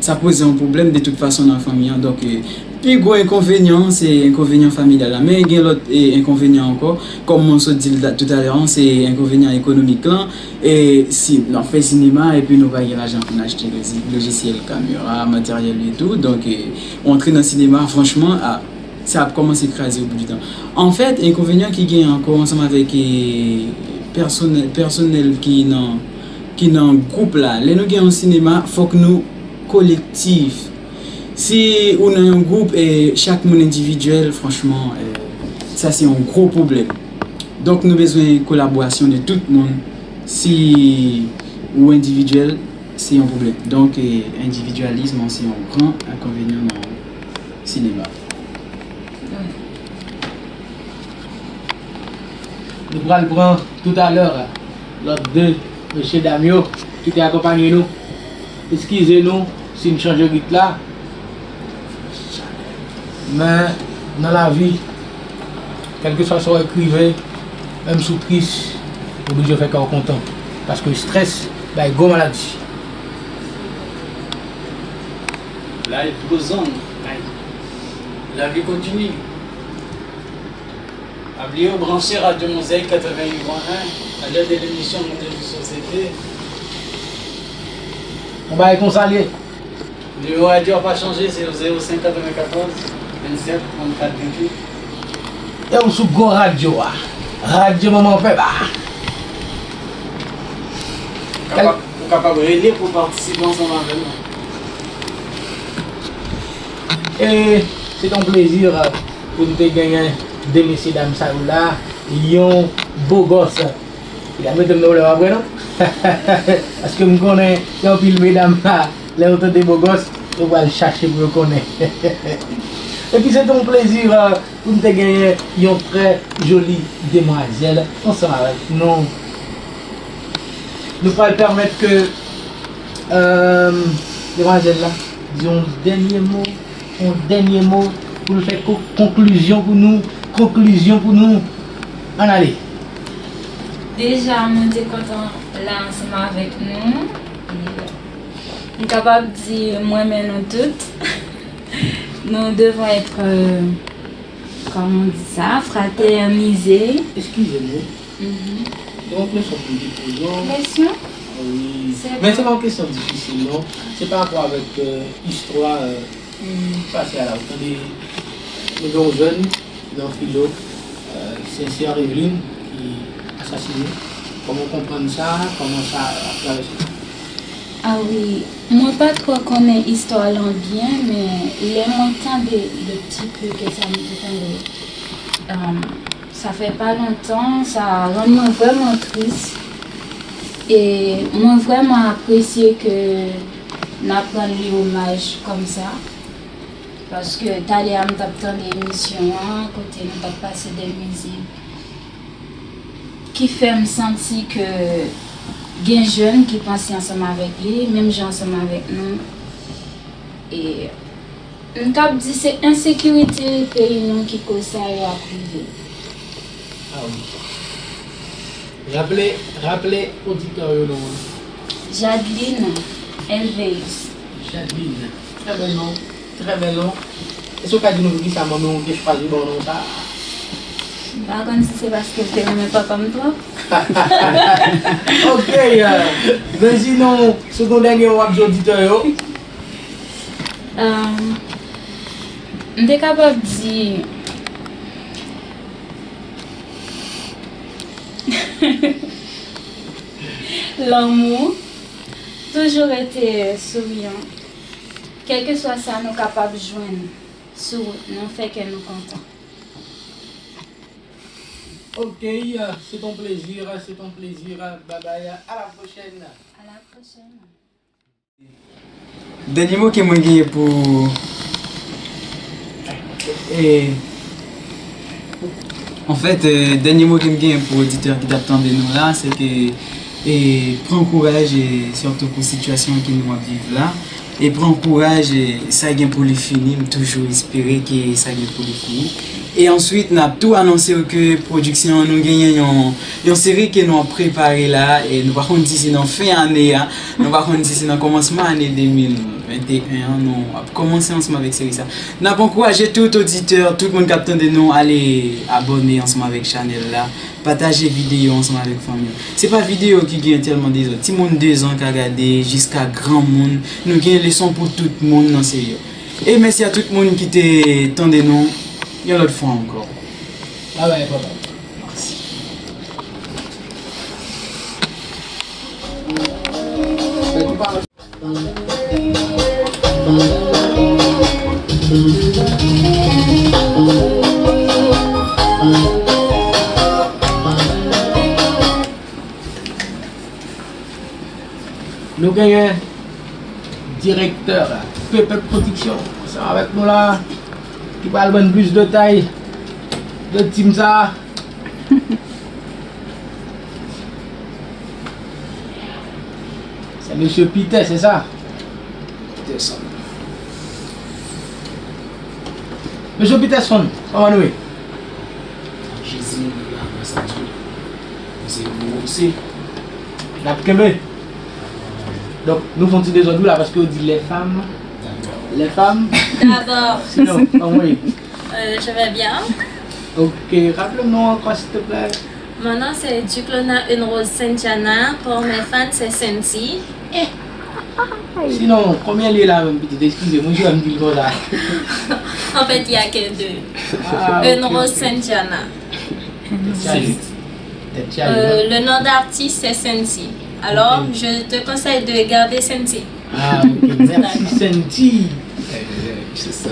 sa poze yon pwoblèm de tout fason nan fanmi an. Donk, e, pi gwo enkonvenyan, se enkonvenyan familyal la. Men gen lòt, e, enkonvenyan ankò. Kòm mwen sot di l ta-, toutalè an, se enkonvenyan ekonomik lan. E si n ap fè sinema epi nou pa gen lajan pou n achte loji-, lojisyèl, kamera, materyèl etou. Donk, e, antre nan sinema, franchman, a, sa ap kòmanse kraze obouditan. Anfèt, enkonvenyan ki gen ankò ansanm avèk, e, pèsonè-, pèsonèl ki nan, ki nan gwoup la. Lè nou gen yon sinema, fòk nou kolektif. Si ou nan yon gwoup e chak moun endividyèl, franchman, e, sa se yon gwo pwoblèm. Donk, nou bezwen kolaborasyon de tout moun. Si ou endividyèl, se yon pwoblèm. Donk, e, endividyalis se yon gran enkonvenyan nan sinema. Nou pral pran toutalè lòt de mesyedam yo ki te akonpanye nou. Eskize nou si n chanje rit la, men Nan lavi, kèlkeswa sa w ekrive, menm si w tris, ou oblije fè kè w kontan. Paske strès bay gwo maladi. Life goes on. Lavi kontini. Pa bliye w branche Radyo Mozayik katrevenntuit pwen en, alè de lemisyon Moun de Sosyete. Yon bagay konsa l ye. Nimewo radyo a pa chanje, se zewo senk katrevenkatòz vennsèt trannkat venntuit. E ou sou gwo radyo a. Radyo Manman Pèp a. Ou kapab, ou kapab rele pou patisipe ansanm avè nou. E se te yon plezi pou n te genyen de mesyedam sa yo la, yon bogòs. Li ap mete m nan pwoblèm apre non. Paske m konnen gen anpil medam la, lè yo tande bogòs, yo pral chache pou yo konnen. Epi se te yon plezi pou n te genyen yon trè joli demwazèl ansanm avèk nou. Nou pral pèmèt ke demwazèl la di yon dènye mo, yon dènye mo pou l fè ko- konklizyon pou nou, konklizyon pou nou. Ann ale. Deja, mwen te kontan la ansanm avèk nou. E m kapab di, m renmen nou tout. Nous devons être, euh, comment on dit ça, fraterniser. Eskize m, wi. Mhm. Gen yon kesyon pou m te poze w. Kesyon? Wi. Se Men se pa yon kesyon difisil, non. Se pa rapò avèk, euh, istwa, euh, pase a la. Ou tande, nou gen yon jèn nan filo, euh, Sincère Eveline, ki asasine. Kòman w konprann sa? Kòman sa ap travèse w? Ah wi, mwen pa twò konnen istwa lan byen, men lè mwen tande le petit peu que sa m te tande, um, sa fè pa lontan, sa rann mwen vrèman tris. E mwen vrèman apresye ke n ap rann li omaj kòmsa. Paske talè a m t ap tande emisyon an, kote nou t ap pase de mizik ki fè m santi ke gen jèn ki panse ansanm avèk li, menm jan ansanm avèk nou. E m t ap di se ensekirite peyi nou ki koz sa yo ap rive. Ah wi. Raple, raple oditè yo non an. Jadeline Elveus. Jadeline. Trè bèl non. Trè bèl non. Èske w ka di nou poukisa manman w te chwazi ba w non sa? M pa konn si se paske l te renmen papa m twòp. Ok, euh, men sinon, si w gen yon dènye mo w ap di oditè yo. Euh, m te kapab di lanmou, toujou rete souriyan. Kèlkeswa sa nou kapab jwenn sou wout nou, fè kè nou kontan. Ok, euh, c'est un plaisir, c'est un plaisir. Bye bye, à la prochaine. À la prochaine. Dènye mo ke mwen genyen pou, e, anfèt, e, dènye mo ke m genyen pou oditè ki t ap tande nou la, se ke, e, pran kouraj, e, sitou pou sitiyasyon ke nou ap viv la. E pran kouraj, e, sa gen pou li fini, m toujou espere ke sa gen pou li fini. E answit, n ap tou anonse w ke pwodiksyon an nou genyen yon, yon seri ke nou ap prepare la, e nou pa konn si se nan fen ane a, nou pa konn si se nan kòmansman ane de mil venteyen an, nou ap kòmanse ansanm avèk seri sa. N ap ankouraje tout oditè, tout moun k ap tande nou, ale abòne ansanm avèk chanèl la, pataje videyo ansanm avèk fanmi w. Se pa videyo ki gen tèlman de zòt. Timoun de zan ka gade, jiska granmoun, nou gen leson pou tout moun nan seri yo. E mèsi a tout moun ki te tande nou yon lòt fwa ankò. Bye bye, papa. Nou genyen direktè Pepè Pwodiksyon ansanm avèk nou la, ki pral ban n plis detay de tim sa a. Se mesye Peter, se sa? Peterson. Mesye Peterson, kòman nou ye? Jezi, la, gras a Dye. Mesye, nou osi. N ap kenbe. Donk, nou fè yon ti dezòd wi la, paske yo di les femmes. D'abord. Les femmes. D'abord. Sinon, kòman w ye? Euh, je vais bien. Ok, raple m non ankò, silteplè. Mon nom, c'est Duclona Une Rose Saint Diana. Pour mes fans, c'est Sainty. Sinon, konbyen l ye la menm, pitit? Eskize m, wi, si w wè m di l konsa. En fait, il y a que deux. Ah, Une ok, Rose ok. Saint Diana. Tèt chaje. Tèt chaje, euh, non? Le nom d'artiste, c'est Sainty. Alors, ok. Je te conseille de garder Sainty. Ah, ok. Merci, Sainty. Eh, eh, c'est ça.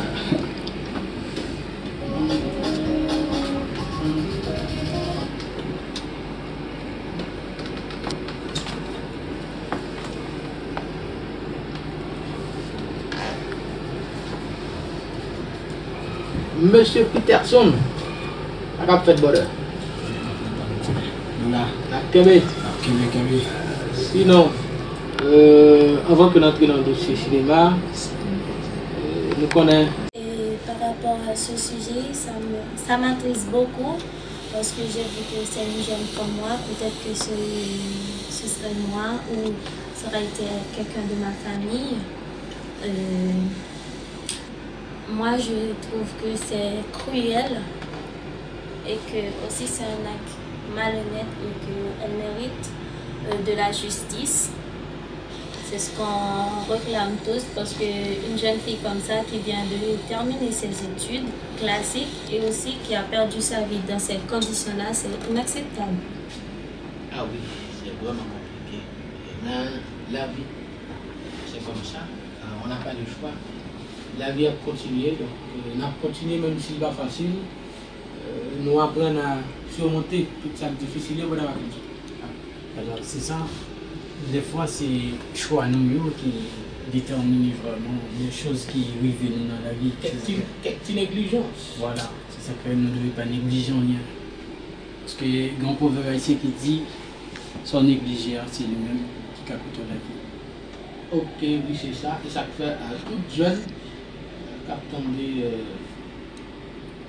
Mesye Peterson, sa k ap fèt, brother? Nou la. N ap kenbe. N ap kenbe, kenbe. Sinon, euh, anvan ke n antre nan dosye sinema, euh, nou konnen. Et par rapport à ce sujet, ça me, ça m'attriste beaucoup parce que j'ai vu que c'est une jeune comme moi, peut-être que ce, ce serait moi ou ça aurait été quelqu'un de ma famille. Euh, moi, je trouve que c'est cruel et que aussi c'est un acte malhonnête et qu'elle mérite, euh, de la justice. C'est ce qu'on réclame tous parce qu'une jeune fille comme ça qui vient de terminer ses études classiques et aussi qui a perdu sa vie dans ces conditions-là, c'est inacceptable. Ah wi, se vrèman konplike. Nan lavi, se konsa. Euh, on n'a pas le choix. Lavi ap kontinye, donk, euh, n ap kontinye menm si l pa fasil. Euh, nou aprann a simonte tout sa k difisil yo pandan vakansi. Alò, se sa. Dèfwa, se chwa nou yo ki detèmine vrèman de choz ki rive nou nan lavi. Kèk ti, kèk ti neglijans. Vwala, se sa k fè nou dwe pa neglije anyen. Paske gen yon pwovèb ayisyen ki di, sa w neglije a, se li menm ki ka koute w lavi. Ok, wi, se sa. E sa k fè a tout jèn k ap tande, euh,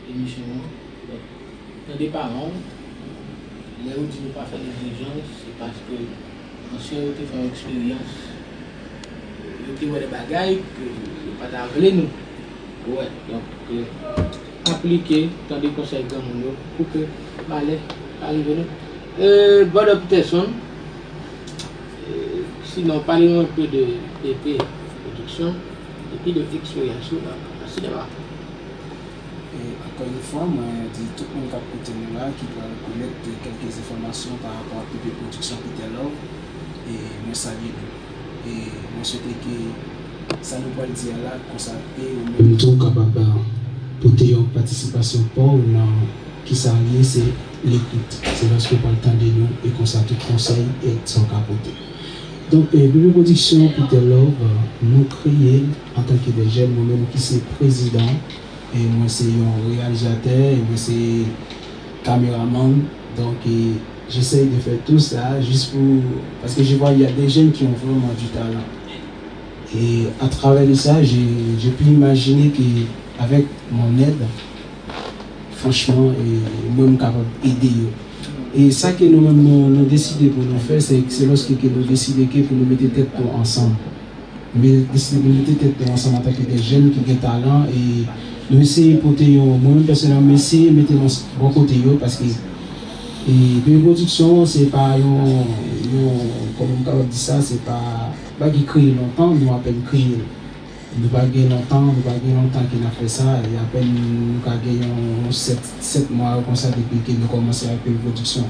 emisyon an. Donk, tande paran w, lè yo di nou pa fè neglijans, se paske ansyen yo te fè yon eksperyans, yo te wè de bagay ke yo pa ta vle nou wè. Donk, aplike, tande konsèy granmoun yo pou ke malè pa rive nou. Euh, Brother Peterson, euh, sinon, pale nou enpe de, de, de pwodiksyon epi de eksperyans ou nan, nan sinema. E ankò yon fwa, mwen di tout moun k ap koute nou la, ki pral konèt kèlke enfòmasyon pa rapò ak P P Pwodiksyon Peter Love, e mwen salye nou. E mwen swete ke sa nou pral di a la, konsa ke ou menm tou kapab, a, pote yon patisipasyon pa w nan kisa l ye, se lekout. Se lòske w pral tande nou, e konsa tout konsèy, èd sa w ka pote. Donk, e, P P Pwodiksyon Peter Love, e, nou kreye l antanke de jèn, mwen menm ki se prezidan, e mwen se yon reyalizatè, e mwen se kameramann. Donc, euh, j'essaye de faire tout ça juste pour, parce que je vois il y a des jeunes qui ont vraiment du talent. Et à travers de ça, j'ai, j'ai pu imaginer que avec mon aide, franchement, euh, mwen m kapab ede yo. E sa ke nou menm nou, nou deside pou nou fè, se, se lòske ke nou deside ke pou nou mete tèt nou ansanm. Nou deside pou nou mete tèt nou ansanm antanke de jèn ki gen talan e nou eseye pote yon, mwen menm pèsonèlman, m eseye mete nan bò kote yo, paske, e, P P Pwodiksyon se pa yon, yon, kòman m kapab di sa, se pa bagay ki kreye lontan, nou apèn kreye l. Nou pa gen lontan, nou pa gen lontan ke n ap fè sa, e apèn nou ka gen yon sèt, sèt mwa konsa depi ke nou kòmanse ak P P Pwodiksyon.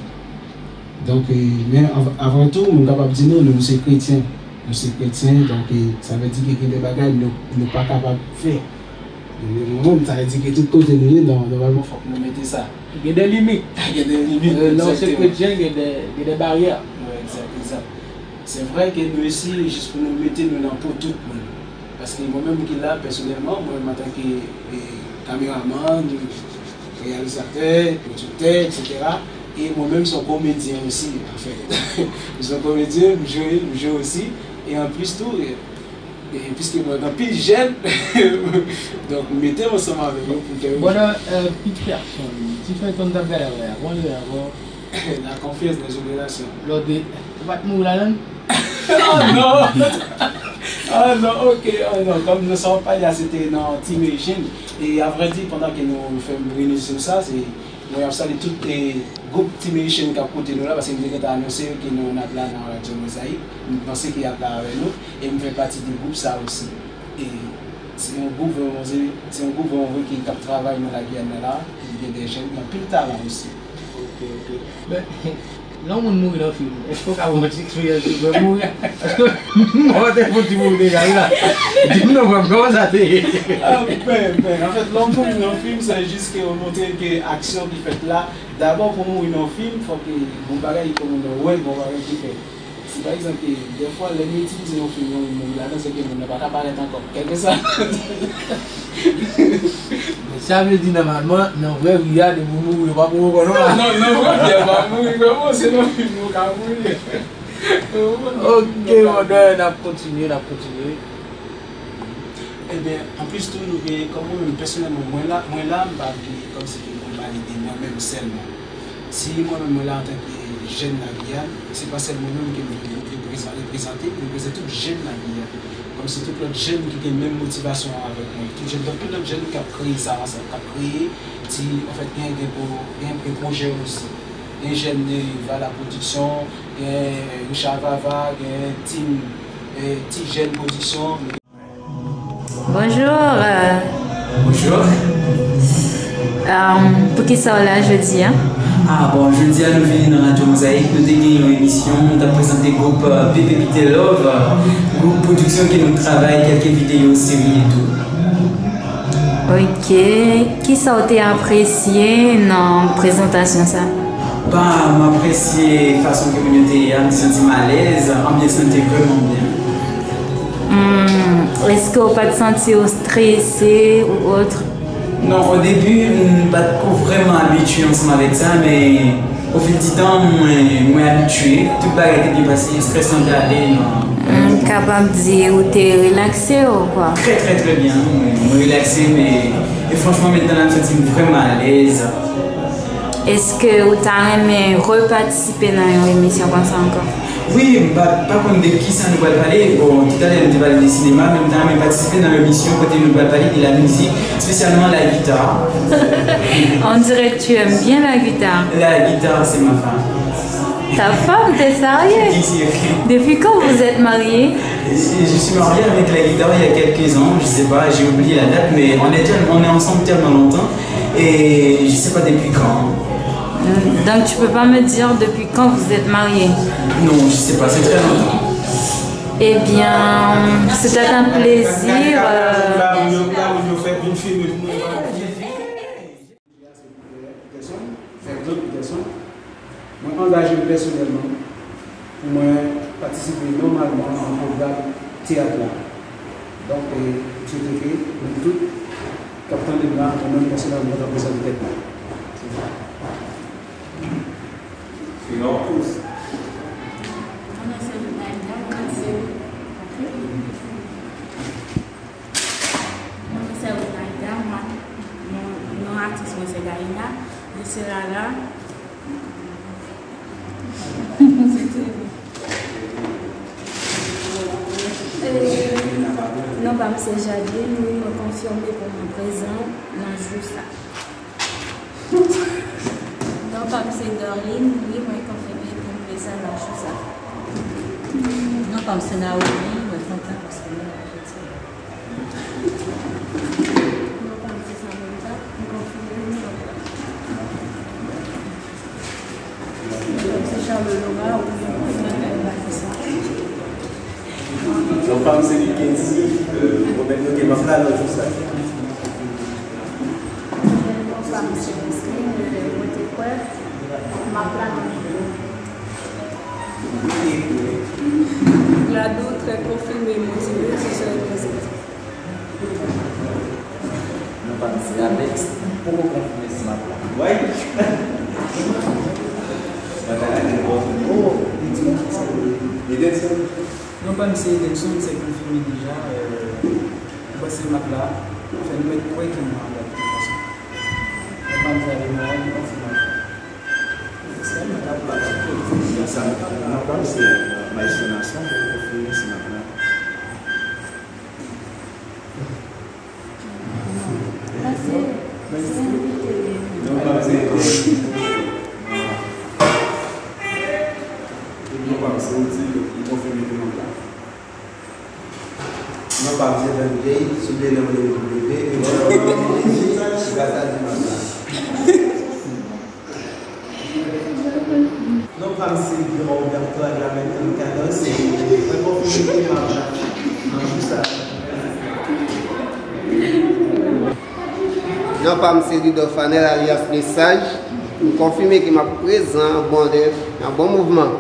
Donk, e, men av-, avan tou, nou kapab di nou, nou, nou se kretyen. Nou se kretyen, donk, e, sa vle di ke gen de bagay nou, nou pa kapab fè. Nou, nou, nou, sa vle di ke tout kote nou ye, non, nòmalman, fòk nou mete sa. Gen de limit. Gen de limit, e, lè w se egzakteman. Kretyen, gen de, gen de baryè. Wi, egzak, egzak. Se vre ke nou eseye jis pou nou mete nou nan po tout moun. Paske mwen menm ki la, pèsonèlman, mwen menm antanke, e, kameramann, reyalizatè, pwodiktè, etsetera. E mwen menm se yon komedyen osi, anfèt. M se yon komedyen, m jwe, m jwe osi. E anplis tou, e, E piske mwen gen anpil jèn, donk m mete m ansanm avèk yo pou ke yo. Bon, nan, euh, Peterson, ti fèy konn t ap gade avè a, bon, li ankò. La confiance dans une relation. Lòt de, ou pa t mouri ladan l? Oh non! Oh non, ok, oh non. Kòm nan sa w ap pale a, se te nan Team Asian. E a vrè di, pandan ke nou fè m reyini sou sa, se, mwen ap salye tout, eh, gwoup Team Asian k ap koute nou la, paske m te gentan anonse yo ke nou, n ap la nan Radyo Mozayik. M panse ke y ap la avè nou, e m fè pati de gwoup sa osi. E se yon gwoup vrèman, se, se yon gwoup vrèman vre ki, k ap travay nan Lagiyàn nan la, ki gen de jèn, gen anpil talan osi. Ok, ok. Men, lè yon moun mouri nan fim, èske w ka ban mwen ti eksperyans sou lè mouri a? Èske mò te fon ti mouri deja, wi la? Di m non, frè m, kòman sa te ye? Ah, ben, ben, anfèt, lè w mouri nan fim, se jis ke w montre ke aksyon ki fèt la, dabò pou mouri nan fim, fòk ke gon bagay ke moun nan wè, gon bagay ki fèt. Si pa egzanp, ke dèfwa, lè nou itilize yon fim, yon moun mouri ladan, se ke moun nan pa ka parèt ankò. Kèlkeswa. Men sa vle di, nòmalman, nan vrè vi a, depi w mouri, yo pa pou w ankò, non? Non, nan vrè vi a, pa mouri, frèman, se nan fim nou ka mouri. Ok, brother, n ap kontinye, n ap kontinye. Ebyen, anplis tou, nou gen, kòm mwen menm, pèsonèlman, mwen la, mwen la, m pa vle kòmsi ke pou m pale de mwen menm sèlman. Si mwen menm, mwen la antanke jèn Lagiyàn, se pa sèl mwen menm ke m vle reprezan-, reprezante, m reprezante tout jèn Lagiyàn. Kòmsi tout lòt jèn ki gen menm motivasyon an avèk mwen. Tout jèn, tout lòt jèn ki ap kreye sa ansanm, k ap kreye, ti, anfèt, gen, gen pwo-, gen, gen pwojè osi. Gen jèn de Vala Pwodiksyon, gen Richard Vava, gen Team, eh, Ti Jèn Pwodiksyon. Bonjour. Euh, Bonjour. Euh, poukisa w la jodi a? Ah, bon, jodi a nou vini nan Radyo Mozayik, nou te gen yon emisyon, nou t ap prezante gwoup, euh, P P Pite Love, euh, gwoup pwodiksyon ke nou travay kèlke videyo, seri etou. Ok. Kisa w te apresye nan prezantasyon sa? Ba, m apresye fason ke moun yo te ye a, m te santi m alèz, anbyans lan te vrèman byen. Hmm, èske w pa t santi w strese ou autre? Non, o debi, m pa t ko vrèman abitye ansanm avèk sa, men o fil di tan, mwen, mwen abitye. Tout bagay te byen pase, strès lan te ale, non. M kapab di ou te relakse ou kwa? Trè, trè, trè byen, wi, mwen, mwen relakse, men, e franchman, mentnan la, m santi m vrèman alèz. Èske ou ta renmen repatisipe nan yon emisyon konsa ankò? Wi, m pa, pa konn de kisa nou pral pale. Bon, toutalè, nou te pale de sinema, men m ta renmen patisipe nan yon emisyon kote nou pral pale de la mizik, espesyalman la gita. On dirait que tu aimes bien la guitare. La guitare, c'est ma femme. Ta femme, t'es sérieux? Wi, sérieux. Depuis quand vous êtes mariés? Je, je suis marié avec la guitare il y a quelques ans, je sais pas, j'ai oublié la date, mais on est tel-, on est ensemble tellement longtemps. Et je sais pas depuis quand. Donc tu peux pas me dire depuis quand vous êtes mariés? Non, je sais pas, c'est très longtemps. Eh bien, c'était un plaisir, euh, Peterson, Ferdinand Peterson, mwen angaje m pèsonèlman pou mwen patisipe nòmalman nan pwogram teyat la. Donk, e, m swete ke nou tout k ap tande m la, mwen menm pèsonèlman, mwen ta prezante tèt mwen. Se sa. Se yon kous. Mwen se Ronaldo, mwen se Mwen se Ronalda, mwen, non, non atis mwen se Gaïna, li se Lala. Se tou. Non pa m se Jadlin, wi, mwen konfime pou mwen prezan nan jou sa. Non pa m se Darline, wi, mwen konfime pou m prezan nan jou sa. Non pa m se Naomi, mwen kontan paske mwen la jodi a. Non pa m se Samantha, m konfime, wi, mwen la. Non pa m se Charles Laurent, wi, mwen konfime, mwen la. Non pa m se Mackenzie, euh, mwen menm, ok, m ap la nan jou sa. Non pa m se Wesley, mwen te kwè m ap la nan jou. Glado, trè konfime, motive, se sa reprezante. Non pa m se Alex, m poko konfime si m ap la. Wi. Mwen ta renmen wè w. Oh, li di m kisa w ye. Li te di m. Non, Pam se Edelson, se konfime deja, euh, m panse m ap la, anfen, nou mèt kwè ke m ap la de tout fason. Mwen pa m se ale malad, mwen panse m ap la. Sa m ap la. Sa m ap la. Mwen pa m se Maestro Nason, pou konfime si m ap la. Pase, se envite li. Non, pa m se, non, pa m se, ou di, m konfime ke m ap la. Non, pa m se Don Jay, sou de non W W E, e mwen, mwen, mwen, mwen, mwen, mwen, mwen, mwen, mwen, Non, pa m se Guillaume Roberto, alias American Candles, e mwen konfime ke m ap la nan jou sa. Non, pa m se Rudolph Fanel, alias Mesaj. M konfime ke m ap prezan, bon lè, nan bon mouvman.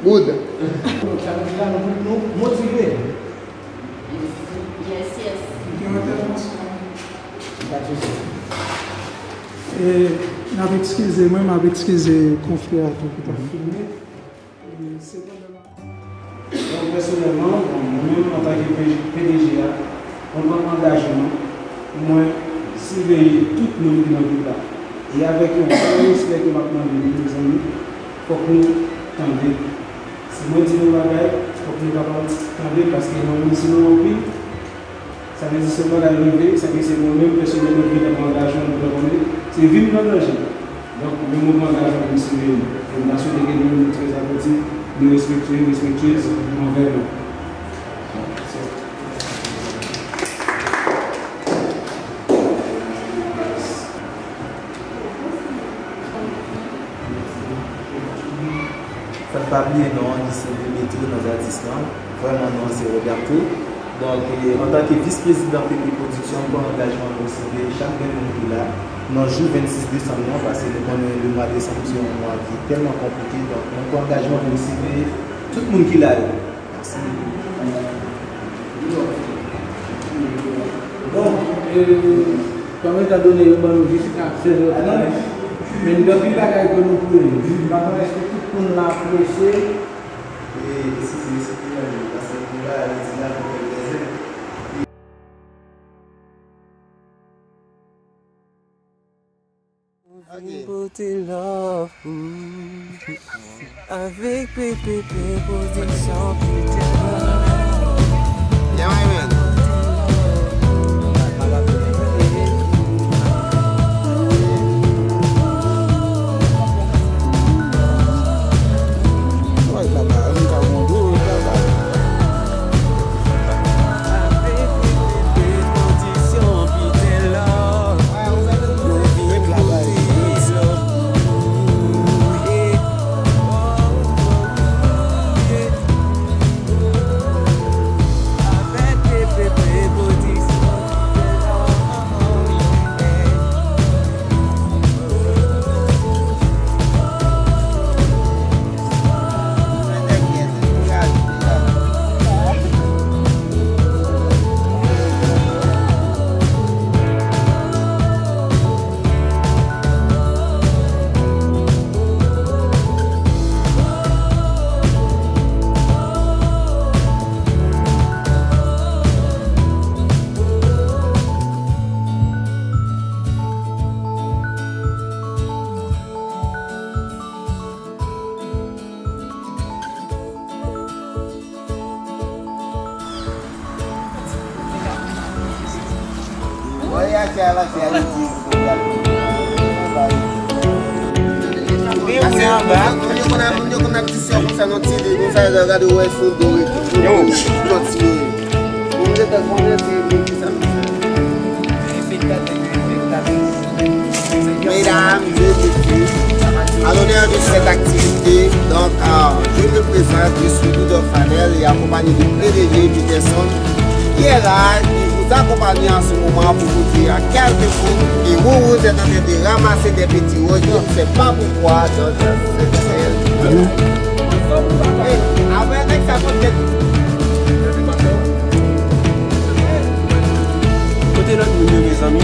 Good. Sa vle di la, nou tout nou motive. Yes, yes. Ou gen yon entèvansyon? Pa de sousi. E, n ap eskize mwen, m ap eskize konfrè a tou ki t ap filme. E, sepandan, Donk, pèsonèlman, bon, mwen menm, antanke P D G a, mwen pran angajman pou mwen siveye tout moun ki nan vil la. E avèk yon gran respè ke m ap mande nou, mezanmi, fòk nou tande. Si mwen di yon bagay, fòk nou kapab tande, paske nan moun, si nou anpil, sa vle di si yon bagay rive, sa vle di se mwen menm pèsonèlman ki gentan pran angajman pou mwen konnen se vi m nan danje. Donk, men mwen pran angajman pou m siveye nou. E m ta swete ke nou menm nou trè atantif, nou respektye, respektyez anvè nou. Fò n pa bliye non an, li se Demetrio nan zatis lan. Vrèman, non an se Roberto. Donk, e, antanke vis prezidan P P Production, m pran angajman pou m siveye chak grenn moun ki la nan jou vennsis desanm nan, paske nou konnen le mwa desanm se yon mwa ki tèlman konplike. Donk, mwen pran angajman pou m siveye tout moun ki la yo. Mèsi. Bon, e, kòm etan done yo ban nou jiska sèz è trant, men gen anpil bagay ke nou pou rezoud. M pa konnen èske tout moun la prese. E, eskize, eskize, paske nou pa ale di la pou fè plezi. Ou vin pote love pou avèk P P P Production, Peter. Yeah, my man. Moun yo konn ap, moun yo konn ap di sè konsa nan tele, konsa yo gade wè sou do e tout. Yo. Kontinye. Moun yo te konnen se moun ki sa. Mesdames et messieurs, à l'honneur de cette activité, donc, euh, je me présente, je suis Rudolph Fanel et accompagné de P D G Peterson, qui est là, qui vous accompagne en ce moment pour vous dire à quelques mots que Roro est en train de ramasser des petits rôles, je ne sais pas pourquoi, dans cette scène. Kote lòt moun yo, mezanmi?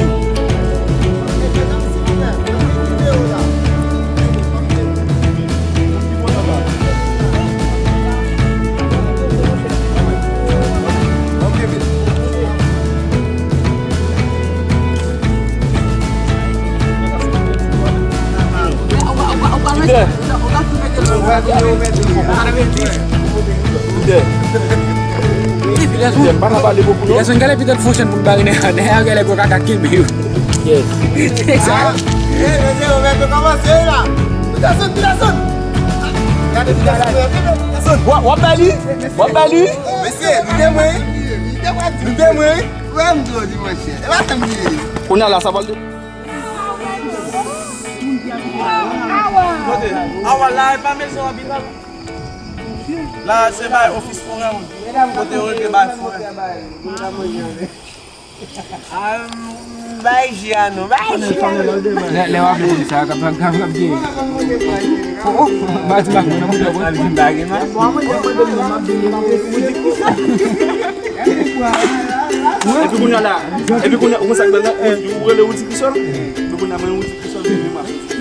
Lidè. Lidè. Lidè, m pa ka pale bokou non. Lèzon gade pitit fouchen pou l bare nè a, nè a gade gwo kaka kenbe yo. Yes. Sa. Ey, mesye, Roberto kòmanse la. Peterson, Peterson. Gade Peterson, Peterson. W ap bay li? W ap bay li? Mesye, li te mwen. Li te mwen. Frè m di w di mwen chè. E pa tanm li ye. Kounye a la, sa pral de Kote? Awa, la e pa mezon an, Bital. La se bay ofis forè, wi. Kote yo rete bay forè. Ah, m bay ji a non, bay ji a non. Lè, lè w ap di sa, kap, kap, kap, kap gen. Oh, oh, bati bak mwen nan moto, bro. Al vin bagi, man. Epi kounye a la, epi kounye a, ou konn sa k bèl la, ou, ou rele Woody Crisol. Epi kounye a, mwen Woody Crisol, mwen menm ap Woody Crisol.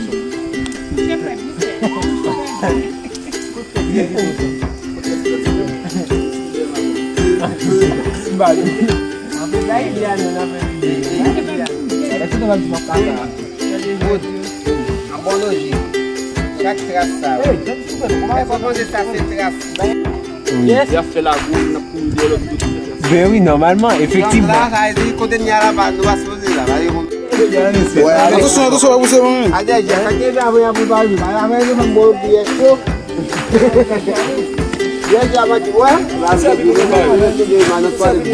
Bag. An bon lojik. Chak tras sa yo. Èske w panse sa se tras? Y ap fè lagoul, n ap kouri dèyè lòt bout. Ben wi, nòmalman, efektivman. Sa vle di kote n ye a la, nou pa sipoze la. Atansyon, atansyon, pa pouse mwen. Adè, sa ki te avè a pou pa vin. Avè yo ban bon piyès yo. Byen di a pa di wè. La se di nou pa de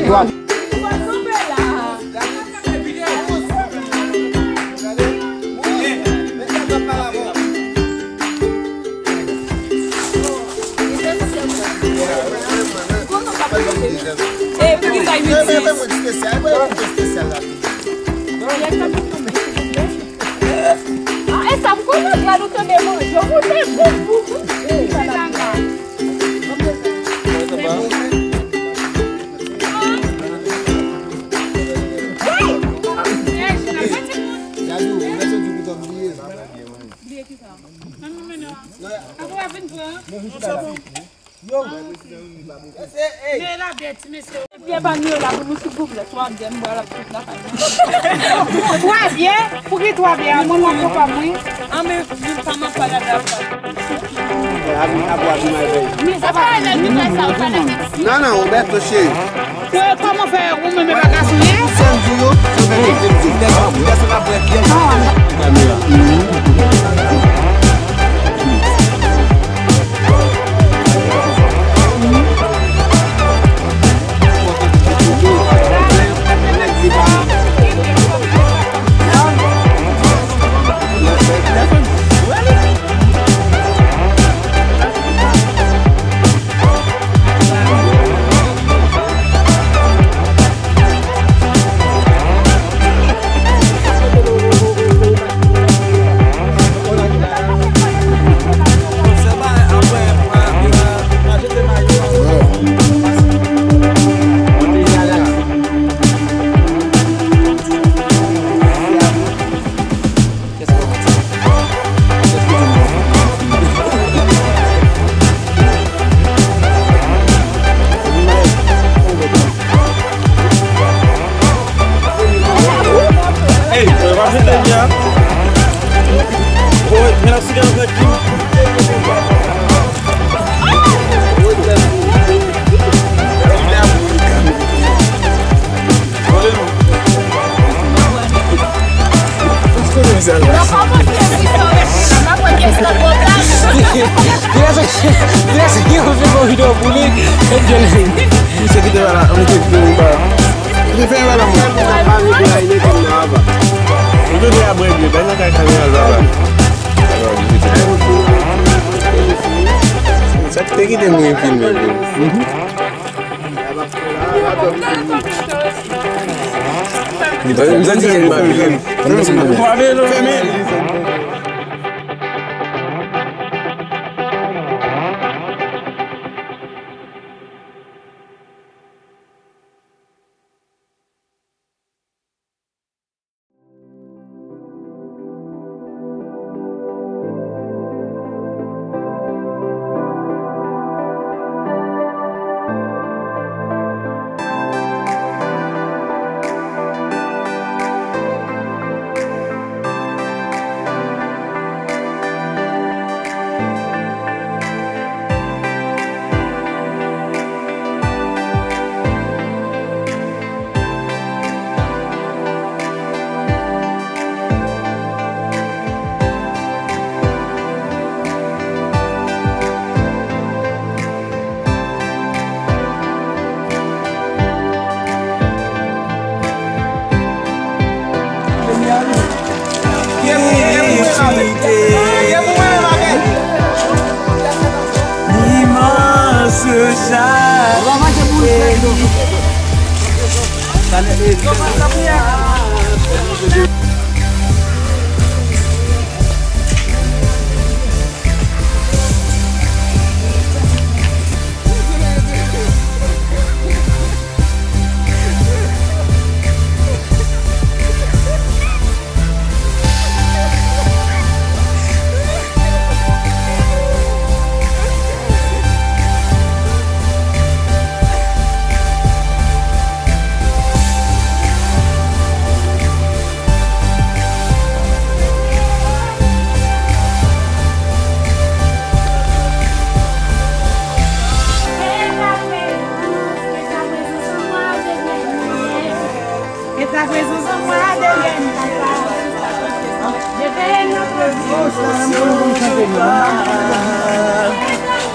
fwa. E, pou ki sa itil? Ah, e sa m konnen, gad ou tande manje, ou te bon pou ou. Bliye ki sa? Bliye ki sa? Apre w ap vin pran. Yo. Men la bèt, mesye. Byen pa nou la pou nou, silvouplè. Twa byen, m bwè l ap tout lakay mwen. Twa byen? Pou ki twa byen? Mwen, mwen, papa mwen. An, men, men pa m ap pale avè w. Abi, abi, abi, mal fè. Men sa pa. Non, non, Roberto, cheri. Kòman fè ou menm e pa gason ye? Sèl di yo, se fè kite m di. Lè sa, lè sa, la bwè byen. Ey, w ap jete li a? Oy, men ap siga nan tèt li. Misye kite la, misye kite la. Li fè yon bagay la, mwen. Li fè yon bagay la, mwen. Li fè yon bagay la, mwen. Sa ki te kite mwen filme, bro. Li pa, li pa di fèmen. Fèmen. Que ta présence en moi devienne ta part. Devienne notre vie.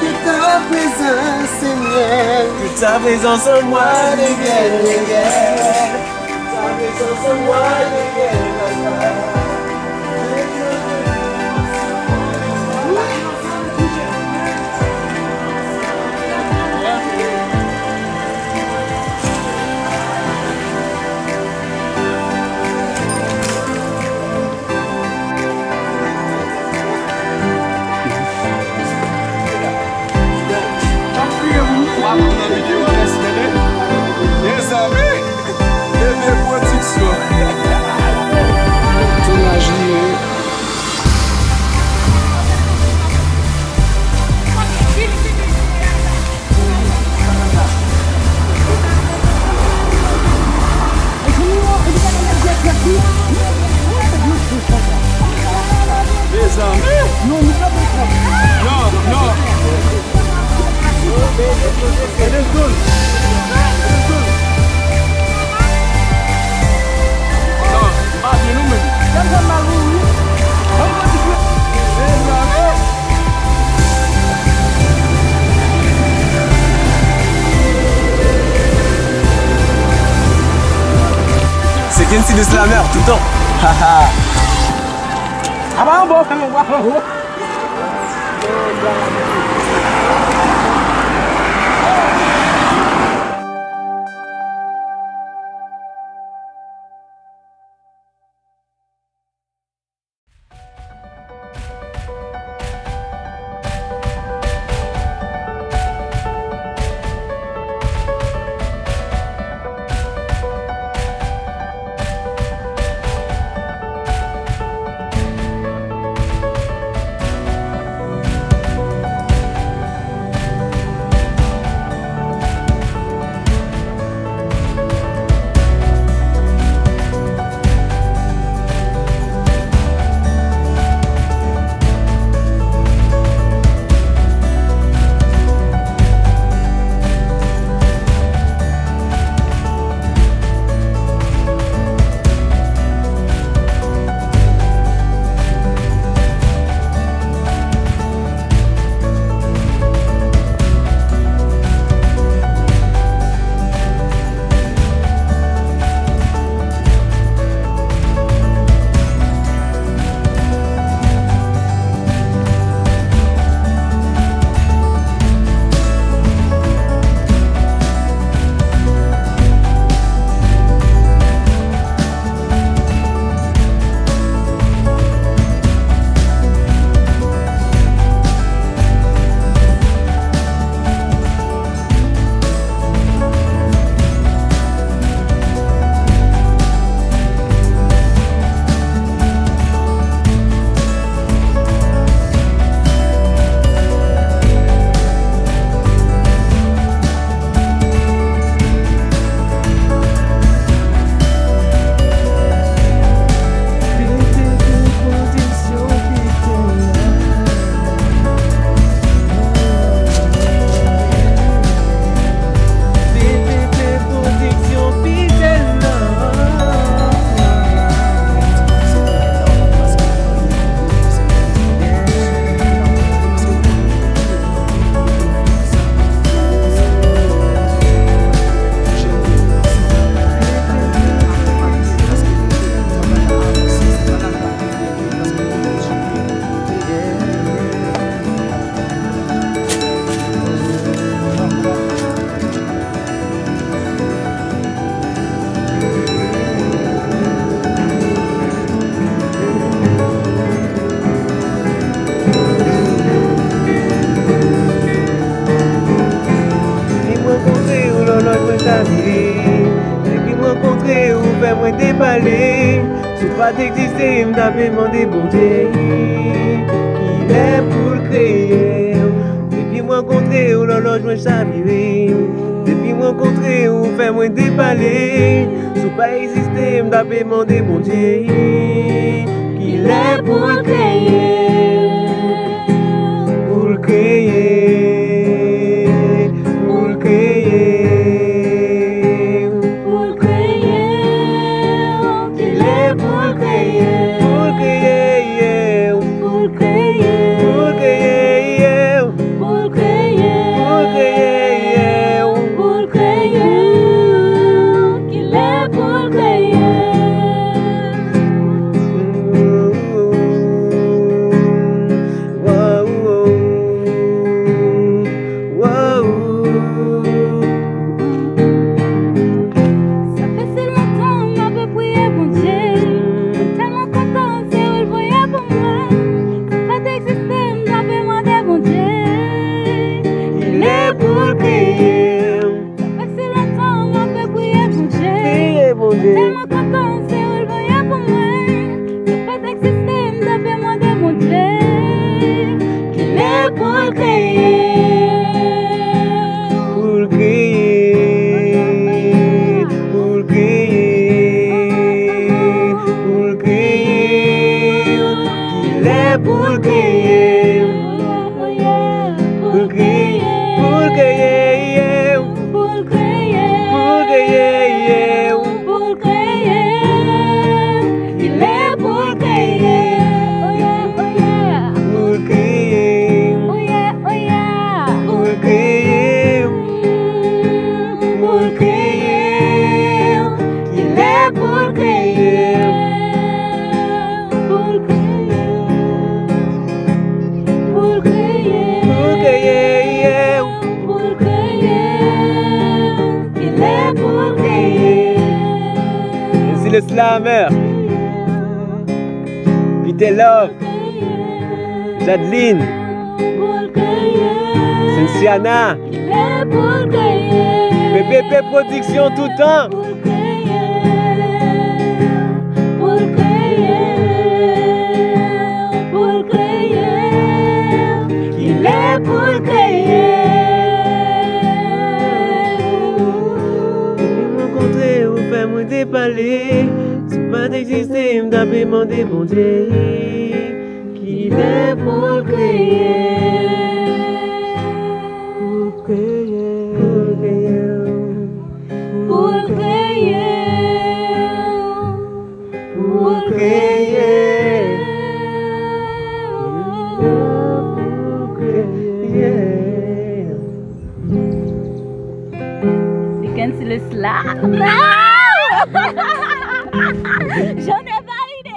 Que ta présence, Seigneur. Que ta présence en moi devienne, devienne. Que ta présence en moi devienne ta part. Tounaj li ye. Mezanmi! Non, non. Non, m pa byen non menm. Mezanmi! C'est Quincy de Slammer tout le temps. Haha. Apa anba w fè men w ap anwo? Pale, si w pa t egziste, m t ap mande Bondye kilè pou l kreye w. Depi m rankontre w, lòlòj mwen chavire. Depi m rankontre w, ou fè mwen depale. Si w pa egziste, m t ap mande Bondye kilè pou l kreye w. Pou l kreye w, pou l kreye w. Pou l kreye w, kilè pou l kreye w. Pou l kreye w, pou l kreye w. Pou l kreye w, pou l kreye w. Pou l kreye w, pou l kreye w. Pou l kreye w, kilè pou l kreye w. Sa fè si lontan m ap priye Bondye. Mwen tèlman kontan, se ou l voye pou mwen. Si w pa t egziste, m t ap mande Bondye kilè pou l kreye m. Sa fè si lontan m ap priye Bondye. Priye Bondye. Mwen tèlman kontan, se ou l voye pou mwen. Si w pa t egziste, m t ap mande Bondye kilè pou l kreye w. Pou l kreye w, pou l kreye w, pou l kreye w. Kilè pou l kreye w. Pou l kreye w, pou l kreye w. Pou l kreye w, pou l kreye w. Pou l kreye w. Kilè pou l kreye w. Pou l kreye w. Pou l kreye w. Pou l kreye w. Kilè pou l kreye w. Pou l kreye w. Pou l kreye w. Pou l kreye w. Pou l kreye w. Kilè pou l kreye w. Kency le Slammer. Peter Love. Jadeline. Pou l kreye w. Cienciana. Kilè pou l kreye w. P P P Production toutan. Pou l kreye w, pou l kreye w, pou l kreye w. Kilè pou l kreye w. Depi m rankontre w, ou fè mwen depale. Si w pa t egziste, m t ap mande Bondye kilè pou l kreye w. Pou l kreye w. Pou l kreye w. Pou l kreye w. Pou l kreye w. Pou l kreye w. Li Kency le Slammer. J'en ai validé.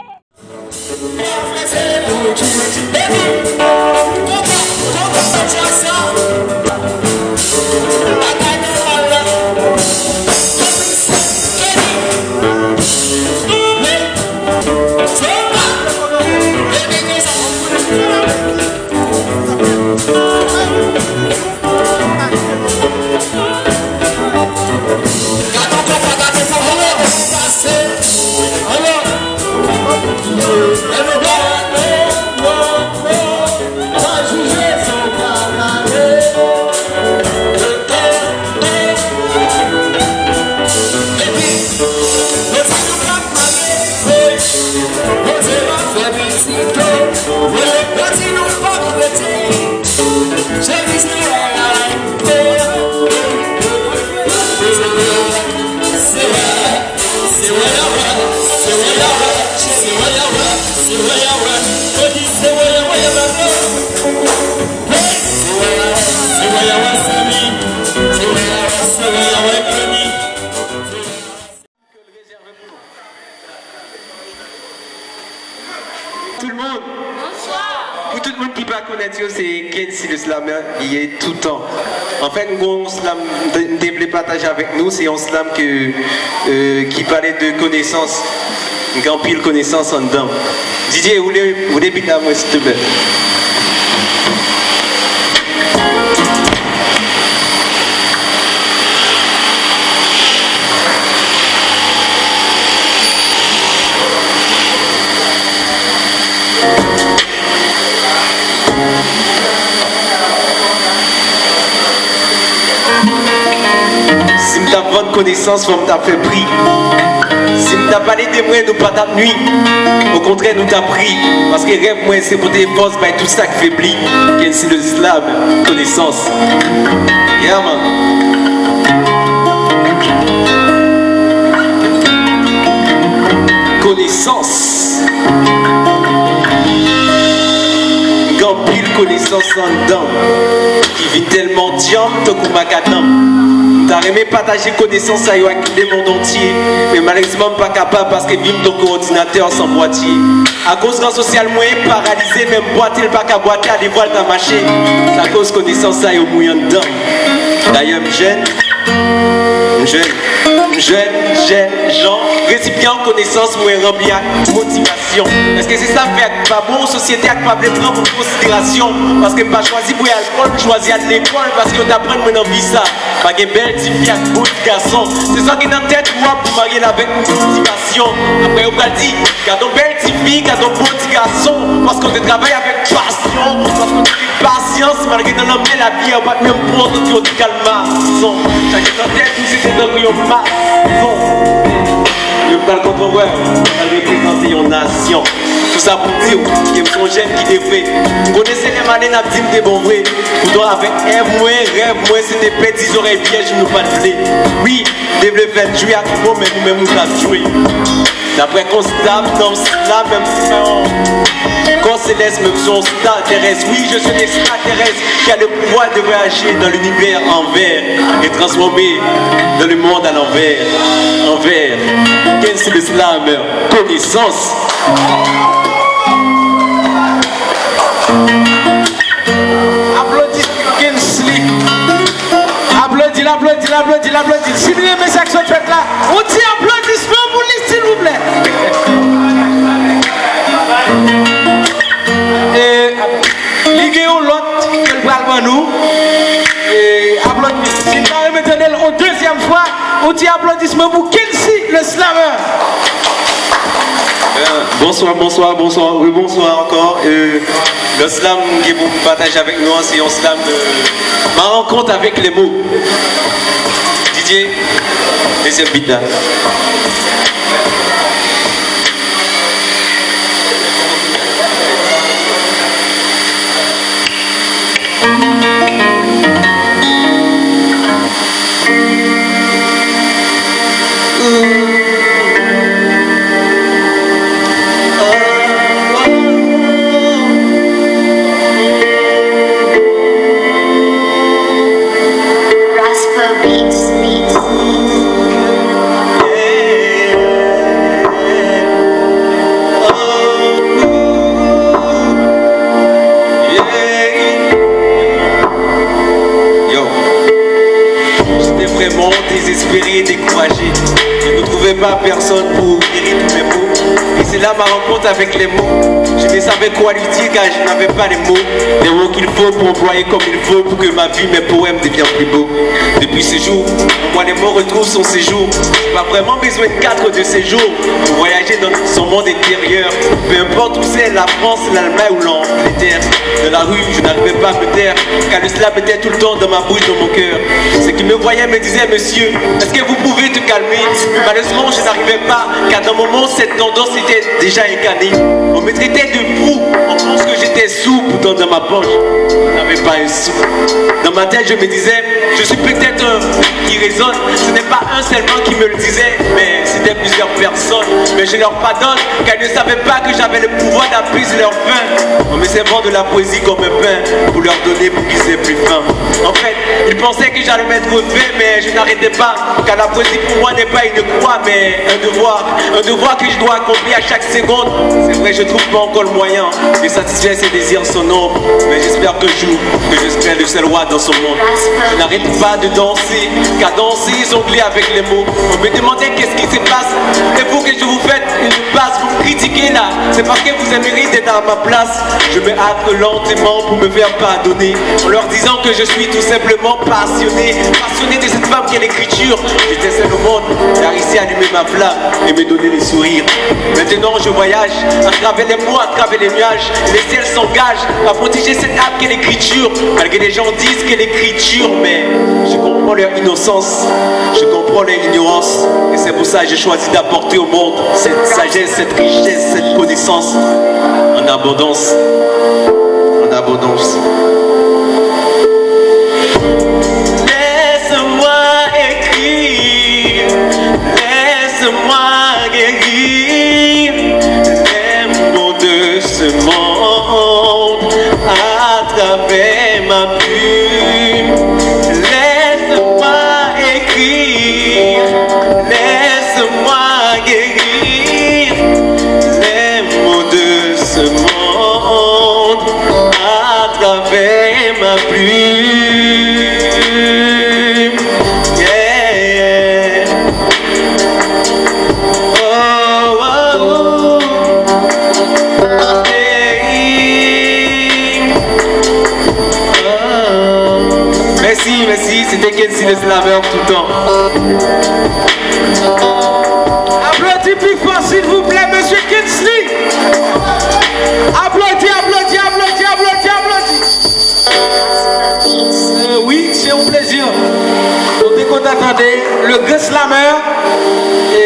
Tout moun. Bonswa. Pou tout moun ki pa konèt yo, se Kency le Slammer li ye toutan. Anfèt, m gon yon slam m te, m te vle pataje avèk nou. Se yon slam ke, euh, ki pale de konesans. M gen anpil konesans anndan. Didier, woule, woule bit la mwen, silteplè. Konesans, fò m t ap fè pri. Si m t ap pale de mwen, nou pa t ap nwi. Okontrè, nou t ap ri. Paske rèv mwen, se pote fòs bay tout sa k febli. Kensi le Slam, Konesans. Yeah, man. Konesans. Gen anpil konesans anndan m ki vin tèlman djanm tankou makadanm. M ta renmen pataje konesans sa yo ak lemonn antye, men malerezman m pa kapab paske vi m tankou òdinatè san bwatye. Akoz ran sosyal mwen paralize, menm bwate l pa ka bwate, alevwa l ta mache. Sa koz konesans sa yo mouye anndan m. Dayè m jèn, m jèn, m jèn, jèn jan. Resipyan konesans mwen ranpli ak motivasyon. Èske se sa k fè ak pa bon sosyete ak pa vle pran pou konsiderasyon? Paske m pa chwazi bwè alkòl, m chwazi al lekòl paske yo t aprann mwen nan vi sa. Pa gen bèl tifi ak bon ti gason. Se sa ki nan tèt ou a pou marye l avèk motivasyon. Apre yo pral di, gad on bèl tifi, gad on bon ti gason. Paske w te travay avèk pasyon, paske w te gen pasyans, malgre nan lanmè lavi a, ou pa t menm pran tout yon ti kalmason. Sa ki nan tèt ou, se te tankou yon mason. Yo pral konprann, wè, yo pral reprezante yon nasyon. Tout sa pou di w ke m se yon jèn ki devwe. M konnen se lè m ale n ap di m te bon vre. Poutan avèk èv mwen, rèv mwen, se te pèdi zòrèy vyèj nou pa t vle. Wi, m te vle fè n jwe ak mo, men nou menm nou t ap jwe. Daprè konsta m, nan sila menm si se yon kò selès, menm si se yon sta terès. Wi, je suis l'extraterrestre qui a le pouvoir de voyager dans l'univers en verre et transformer dans le monde à l'envers. En verre. Kensi le Slammer. Konesans. Aplodi Kensley. Aplodi l, aplodi l, aplodi l, aplodi l. Si n renmen sa k sot fèt la, yon ti aplodisman pou li, silvouplè. E, li gen yon lòt ke l pral ban nou. E, aplodi. Si n ta renmen tande l yon dezyèm fwa, yon ti aplodisman pou Kensi, le slammer. Euh, bonsoir, bonsoir, bonsoir, rebonswa ankò. Euh, le slam m gen pou m pataje avèk nou an, se yon slam, euh, ma rencontre avec les mots. Didier, dezyèm beat la. Raspa Beats. Yo, j'étais vraiment désespéré, découragé. Je ne trouvais pas personne pour guérir tous mes maux. Et c'est là ma rencontre avec les mots. Je ne savais quoi lui dire car je n'avais pas les mots. Les mots qu'il faut pour employer comme il faut pour que ma vie, mes poèmes deviennent plus beaux. Depuis ce jour, pour moi, les mots retrouvent son séjour. Pas vraiment besoin de quatre de séjour pour voyager dans son monde intérieur. Peu importe où c'est, la France, l'Allemagne ou l'Angleterre. Dans la rue, je n'arrivais pas à me taire, car le slam était tout le temps dans ma bouche, dans mon cœur. Ceux qui me voyaient me disaient, monsieur, est-ce que vous pouvez te calmer? Mais malheureusement, je n'arrivais pas, car dans mon monde, cette tendance était déjà incarnée. On me traitait de fou, on pense que j'étais sourd, pourtant dans ma poche, je n'avais pas un sou. Dans ma tête, je me disais, je suis peut-être un qui résonne. Ce n'est pas un seulement qui me le disait, mais c'était plusieurs personnes. Mais je leur pardonne, car ils ne savaient pas que j'avais le pouvoir d'apaiser leur faim. En me servant de la poésie comme un pain, pour leur donner pour qu'ils aient plus faim. En fait, ils pensaient que j'allais mettre fin, mais je n'arrêtais pas. Car la poésie pour moi n'est pas une croix, mais un devoir. Un devoir que je dois accomplir à chaque seconde. C'est vrai, je trouve pas encore le moyen de satisfaire ses désirs sans nombre. Mais j'espère qu'un jour, que je serai le seul roi dans ce monde. Je n'arrête pas de danser, cadencer, jongler avec les mots. On me demandait qu'est-ce qui se passe. Et pour que je vous fête une passe, vous me Critiquer là, c'est parce que vous aimeriez être à ma place. Je me hâte lentement pour me faire pardonner, en leur disant que je suis tout simplement passionné, passionné de cette femme qu'est l'écriture. J'étais seul au monde, t'as réussi à allumer ma flamme et me donner le sourire. Maintenant je voyage à travers les mots, à travers les nuages, et le ciel s'engage à protéger cette âme qu'est l'écriture. Malgré les gens disent que l'écriture, mais je comprends leur innocence, je comprends leur ignorance, et c'est pour ça que j'ai choisi d'apporter au monde cette sagesse, cette richesse, cette connaissance en abondance, en abondance. Laisse-moi écrire, laisse-moi guérir les maux de ce monde à travers ma plume. Laisse-moi écrire, laisse-moi guérir les maux de ce monde à travers ma plume. Yeah, yeah. Oh, oh, oh. Hey. Oh. Mèsi, mèsi. Se te Kency le Slameur tout tan. Aplodi pi fò, silvouplè, mesye Kency. Aplodi, aplodi, aplodi, aplodi, aplodi. Euh, wi, se yon plezi. Nou te kontan tande le grand slameur, e,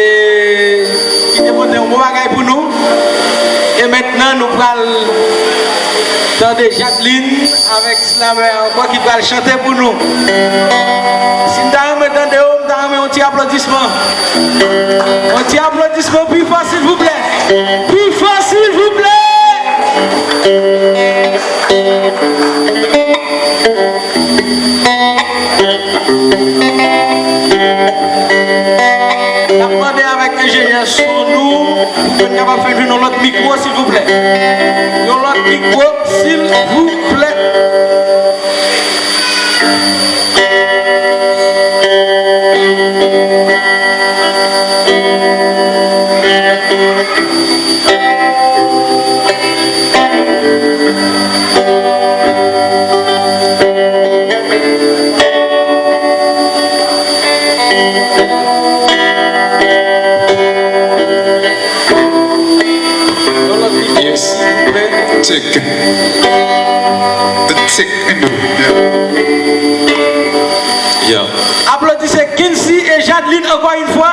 ki te pote yon bon bagay pou nou. E mentnan, nou pral tande Jadline avèk slamè ankò ki pral chante pou nou. Si n ta renmen tande yo, m ta renmen yon ti aplodisman. Yon ti aplodisman pi fò, silvouplè. Pi fò, silvouplè. N ap mande avèk enjenyè son nou pou ke n kapab fè jwenn yon lòt mikwo, silvouplè. Yon lòt mikwo, silvouplè. Yes. Check. Check. Yeah. Aplodissez Kency et Jadline encore une fois.